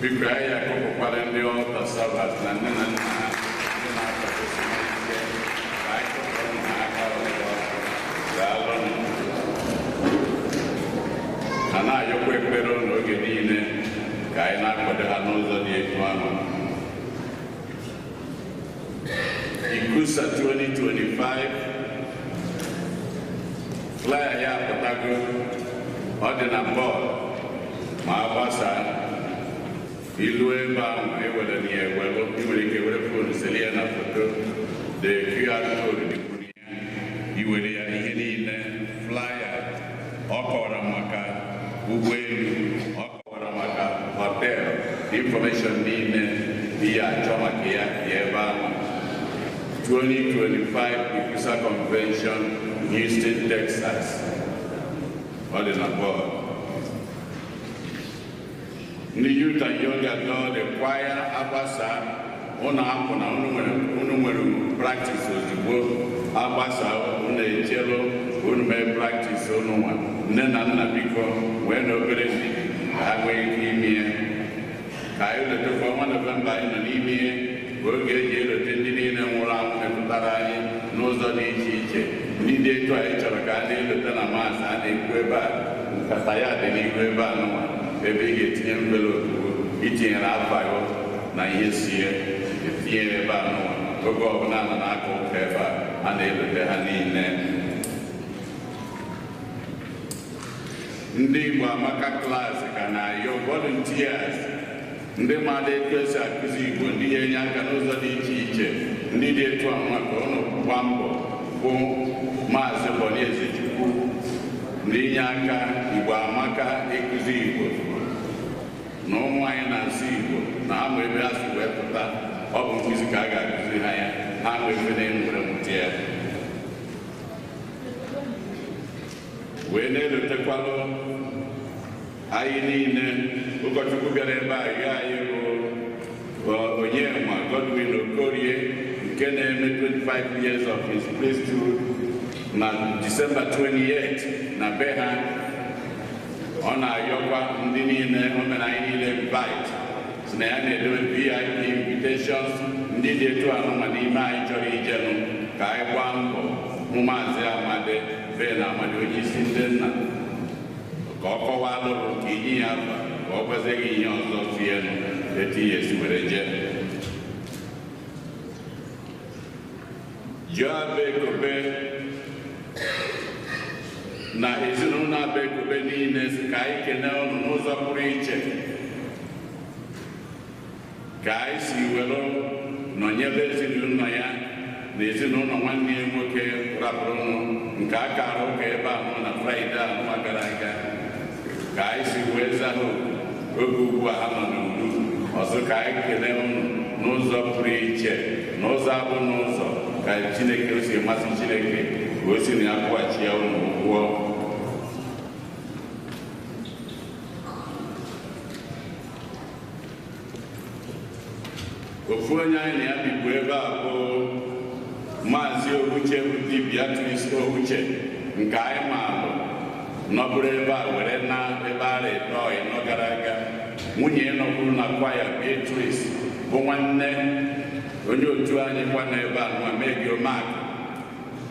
Biko anyị akụpụkwara ndị ọlta sabat na nne na nna ha ndị na-akwadosi ike ka anyị kụpụrụ ha aka ọzọ. Daalụnụ. Ha na-ayọkwa ekpere n'oge niile ka anyị na-akwado ha n'ụzọ dị etu ahụ. Ikusa 2025 flyer ya apụtago, ọ dị na bọọdụ ma a gbasaa ilu ebe ahụ ewere na ya ewelu. Ị nwere ike were phone seli ya na foto, the QR code dịkwuru ya, iwere ya ihe niile. Flyer ọ kọwara maka ụgbọelu, ọ kọwara maka hotel, information niile ihe achọ maka ya dị ebe ahụ. 2025 Ikusa Convention, Houston, Texas. Ọ dị na bọọdụ. Ndị youth and young adult, the choir agbasa, ụnụ apụ na unu nwere practice ozugbo agbasa. Unu echelu unu mee practice unu nwa. Nne na nna, biko wee na obere ndidi ka ha nwee ike ime ya. Ka anyị letakwa ọnwa Nọvemba anyị nọ n'ime ihe bụ oge eji elote ndị niile nwụrụ anwụ metụtara anyị n'ụzọ dị iche iche. Ndị dị etu anyị chọrọ ka a na-elote na Mass a na-ekwu ebe a, nkata ya dị n'ihu ebe a nụnwa, ebe ị ga-etinye envelope itinyere afa gị na ihe sie etinye ebe a nụnwa. Oge ọbụla nọ n'aka ụka ebe a, a na-elote ha niile. Ndị Igbo Amaka class ka na-ayọ volunteers, ndị maara etu esi akụzi Igbo, ndị ga-enye aka n'ụzọ dị iche iche. Ndị dị etu anwa ka ụnụ gbaa mbọ bụ Maazị Boni Ezechukwu na inye aka Igbo Amaka ịkụzi Igbo na ụmụ anyị na-asụ Igbo na ha ma ebe ha si wee pụta. Ọ bụ nkụzi ka a ga-akụzi ha ya, ha ma ebe na-enwere mụta ya. Wee na-elotekwalụ anyị niile ụkọchukwu bịara ebe a yọọ anyị bụ Onyema Godwin Okorie, nke na-eme 25 years of his priesthood na December 28 na be ha. Ọ na-ayọkwa ndị niile o mere anyị niile invite, si na ya na-edobe VIP invitations. Ndị dị etu anụma n'ime anyị chọrọ ijenụ, ka anyị gbaa mbọ hụ Maazị Amadi Ben Amadi, onye isi ndị nna, ka ọ kọwaa lụrụ ka inye ya afa, ka ọ gwazie gị ihe ọzọ tienụ etu ihe esi were jee. Jụọ Abekobe na ezinụlọ Abekobe niile si ka anyị kene ụnụ n'ụzọ pụrụ iche ka anyị si were nọnyere ezinụlọ ya na ezinụlọ nwanne ya nwoke rapụrụ nke a kara ụka ebe ahụ na Fraịde ahụ gara aga, ka anyị si wee zaa ha oge ugbu a ha nọ n'udo ọzọ. Ka anyị kelee ụnụ n'ụzọ pụrụ iche, n'ụzọ abụ n'ụzọ ka Chineke o si masị Chineke, ka o si na ya kwụghachi ya ụnụ ụgwọ. Ofu onye anyị na ya bikwu ebe a bụ Maazị Oguche, bụ dibịa Beatrice Oguche, nke anyị maalụ nọbụrụ ebe a were na ebe ara eto ịnọ gara aga. Nwunye nọbụrụ na kwaya, Beatrice, bụ nwanne onye otu anyị kwa nọ ebe a nwa Megi Omakụ.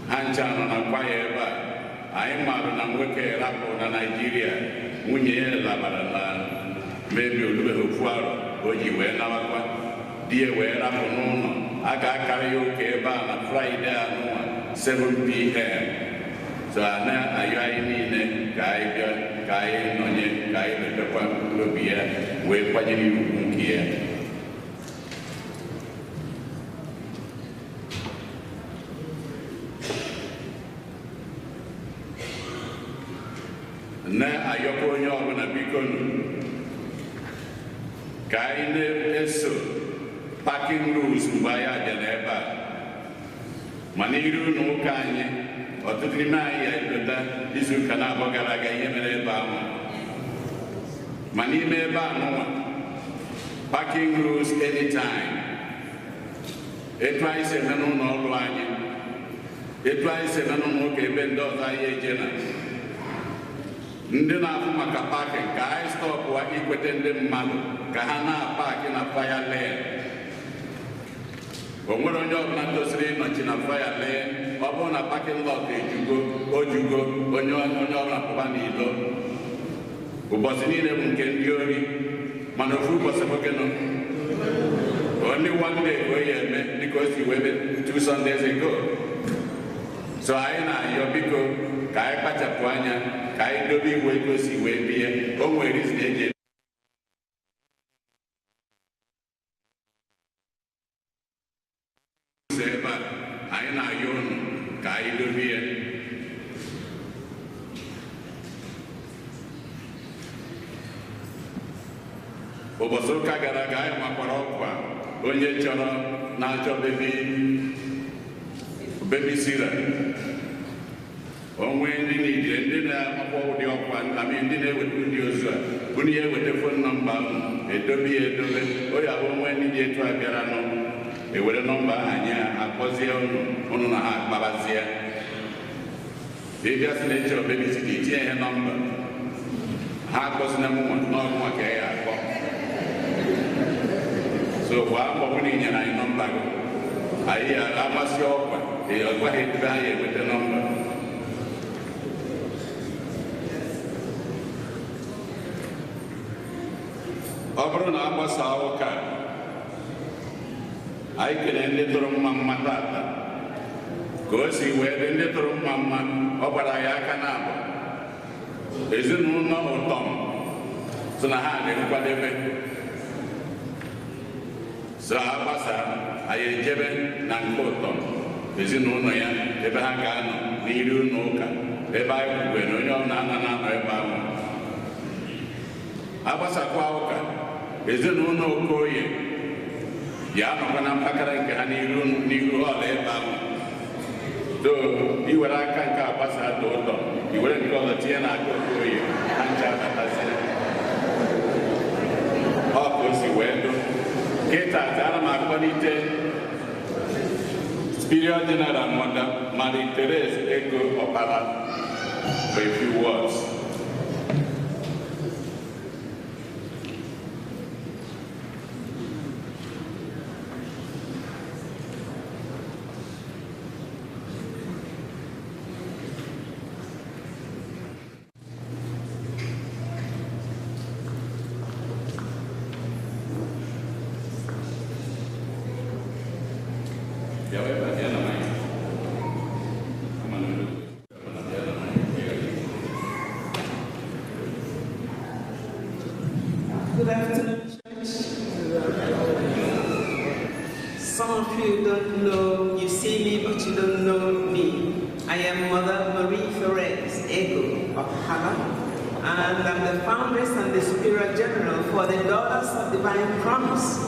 Ha ncha nọ na kwaya ebe a. Anyị marụ na nwoke rapụrụ na Naịjirịa, nwunye ya labara na mebi olubeghị ofu arọ o ji wee nawakwa, di ya wee rapụ n'ụlọ. A ga-akara ya ụka ebe a na Fraịde anụnwa 7 p.m. So a na-ayọ anyị niile ka anyị bịa, ka anyị nọnye, ka anyị letakwa mkpụrụ obi ya wee kwanyere ya ugwu nke ya. Na-ayọkwa onye ọbụla, biko nụ, ka anyị na-eso parking rules mgbe anyị abịa n'ebe a. Ma n'iru ụlọ ụka anyị, ọtụtụ n'ime anyị ya elota izu ụka na-abụọ gara aga ihe mere ebe ahụ. Ma n'ime ebe a nụnwa, parking rules anytime, etu anyị si eme n'ụlọ ọrụ anyị, etu anyị si eme n'ụlọ ụka ebe ndị ọzọ anyị eje na ndị na-afụ maka parking, ka anyị stop ikwete ndị mmadụ ka ha na-apaki na fire lane. O nwere onye ọbụla tosiri ịnọchi na fire lane. Ọ bụrụ na parking lot ejugo, ojugo, onye ọbụla pụba n'ilo. Ụbọchị niile bụ nke ndị ori, mana ofu ụbọchị bụ gịnụ? Only one day ka o ya eme dịka o si wee mee 2 Sundays ago. So anyị na-ayọ biko ka anyị kpachapụ anya ka anyị dobe iwu ego si wee bie. O nwere reason eji ụzọ ebe a. Anyị na-ayọ unu ka anyị dobe ya. Ụbọchị ụka gara aga anyị makwara ọkwa onye chọrọ na-achọ bebi sira. Onwe ndị niile ndị na-amakwa ụdị ọkwa ami ndị na-eweta ụdị ozu a, unu ya eweta phone number unu edobe ya edobe. O ya bụ onwe ndị dị etu a bịara nụ ewere nọmba ahụ anyị akpọzie unu, unu na ha akpabazie. Ịbịa sị na ịchọrọ bebi sira, itinye ihe nọmba ha akpọzina mụnwa n'ọgụnwa ka ya akpọ. So gbaa mbọ hụ na ị nyere anyị nọmba gị. Anyị amasị ọkwa ọ gwaghị ebe anyị enweta nọmba. Ọ bụrụ na a gbasaa ụka, anyị kelee ndị tụrụ mma mma tata ka o si wee dị. Ndị tụrụ mma mma ọ gbara ya aka n'abụ. Ezinụlọ ụtọm so na ha dị nkwadebe. So a gbasara anyị ejebe na nke ụtọm ezinụlọ ya ebe ha ga-anọ n'iru ụlọ ụka ebe anyị kwukwere na onye ọbụla ana na-anọ ebe ahụ. Agbasakwa ụka, ezinụlọ Okoye ya anọkwa na mpaghara nke ha n'iru họọlụ ebe ahụ. Doo iwere aka nke agbasa dị ụtọ, iwere nke ọzọ tinye na aka Okoye, ha ncha abatasịrị. Ọ ka o si wee doo. Kịta ana m akpọlite Superior General Mother Marie Therese Ego Ọkpara for a few words. Good afternoon, church. Some of you don't know, you see me, but you don't know me. I am Mother Marie Therese Ego of Hala, and I'm the foundress and the Superior General for the Daughters of Divine Promise.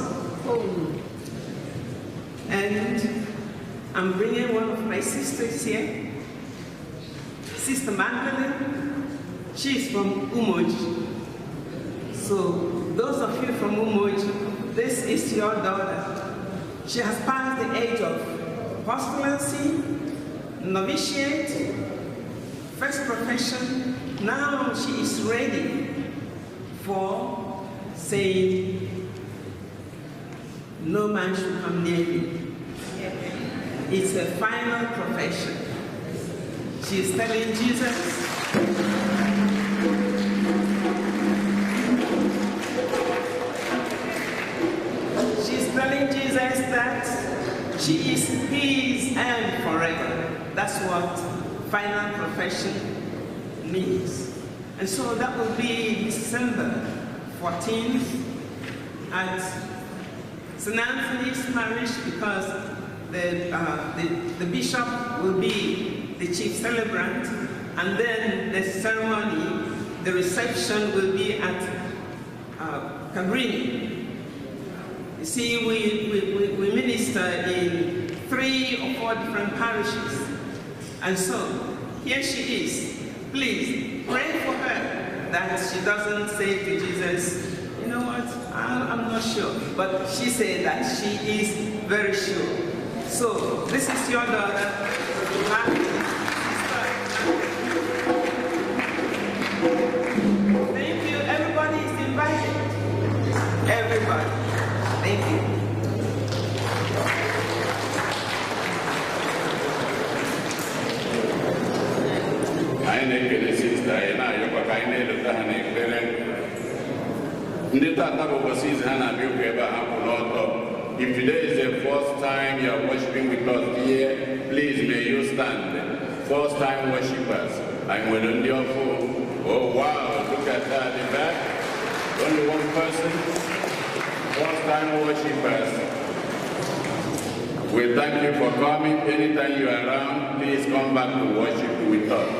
And I'm bringing one of my sisters here, Sister Magdalene. She's from Umoji. So those of you from Umoji, this is your daughter. She has passed the age of postulancy, novitiate, first profession. Now she is ready for saying, no man should come near me. It's a final profession. She is telling Jesus, she's telling Jesus that she is his and forever. That's what final profession means. And so that will be December 14th at St. Anthony's Parish, because the bishop will be the chief celebrant, and then the ceremony, the reception will be at Cabrini. You see, we minister in 3 or 4 different parishes. And so, here she is. Please, pray for her that she doesn't say to Jesus, you know what, I'm not sure. But she said that she is very sure. So, this is your daughter. Thank you. Everybody is invited. Ndị tata bụ ụbọchị izu ha na-abịa ụka ebe a, ha kwụrụ ọtọ. If today is the first time you are worshiping with us here, please may you stand. First time worshipers. Anyị nwere ndị ọfụ. Oh wow, look at that at the back. Only one person. First time worshipers. We thank you for coming. Anytime you are around, please come back to worship with us.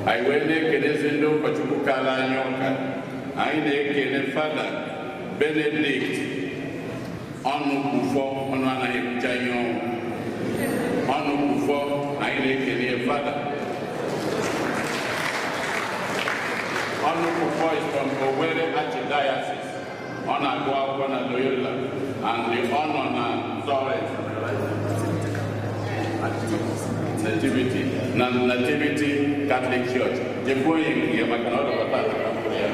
Anyị wee na-ekelezi ndị ụkọchukwu kara anyị ụka. Anyị na-ekele Fada Benedict ọnụ kwufọ, ọnụ anaghị ekwucha ihe ọnwụ. Ọnụ kwufọ, anyị na-ekele Fada. Ọnụ kwufọ is from Owerri Archdiocese. Ọ na-agụ akwụkwọ na Loyola and ọ nọ na Torres Nativity na Nativity Catholic Church. Jekwuo ya nke ya maka na ọ dọkọta ata ka mkpụrụ ya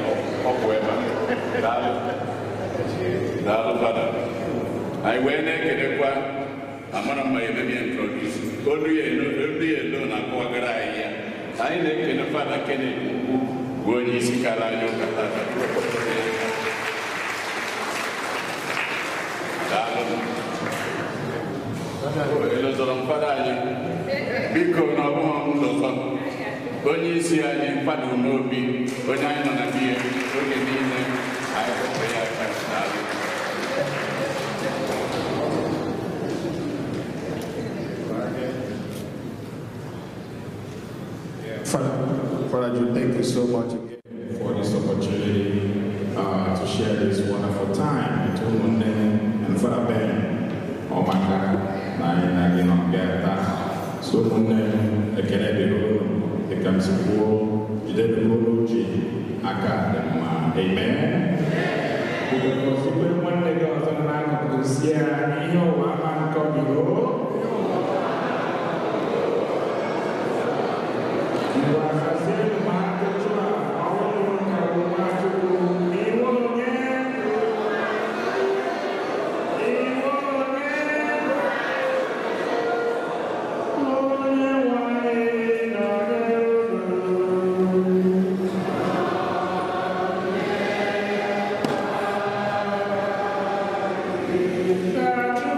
ọ bụ ebe a. Daalụ. Daalụ Fada. Anyị wee na-ekelekwa amara mma ya ememe introduce. Olu ya elo, olu ya elo na-akọwagara anyị ya. Anyị na-ekele Fada Kennedy Ukwu bụ onye isi kara anyị ụka tata. Daalụ. Elozọrọ m fada anyị, biko na ọ bụghị m lọzọ onye isi anyị Fada Umeobi, onye anyị nọ na biya oge niile, anyị kpọkpọ ya aka. Daalụ. Father Jude, thank you so much again for this opportunity to share this wonderful time with Umunne and Father Ben. Ọmaka na anyị na gị nọ bịa taa. So ụmụnne m, ekele dịrị unu dịka m si kwuo, jidere olu ji aka dị mma. Amen. Biko gọzikwe nwanne gị ọzọ nọ n'akụkụ si ya ihe ụwa ama nkọ gị o. Ngwa hazienụ m ajụjụ a, ọ bụrụ ka bụ Nwachukwu, iwe onye? Iwe onye? Onye nwe anyị nọnyere unu. Ka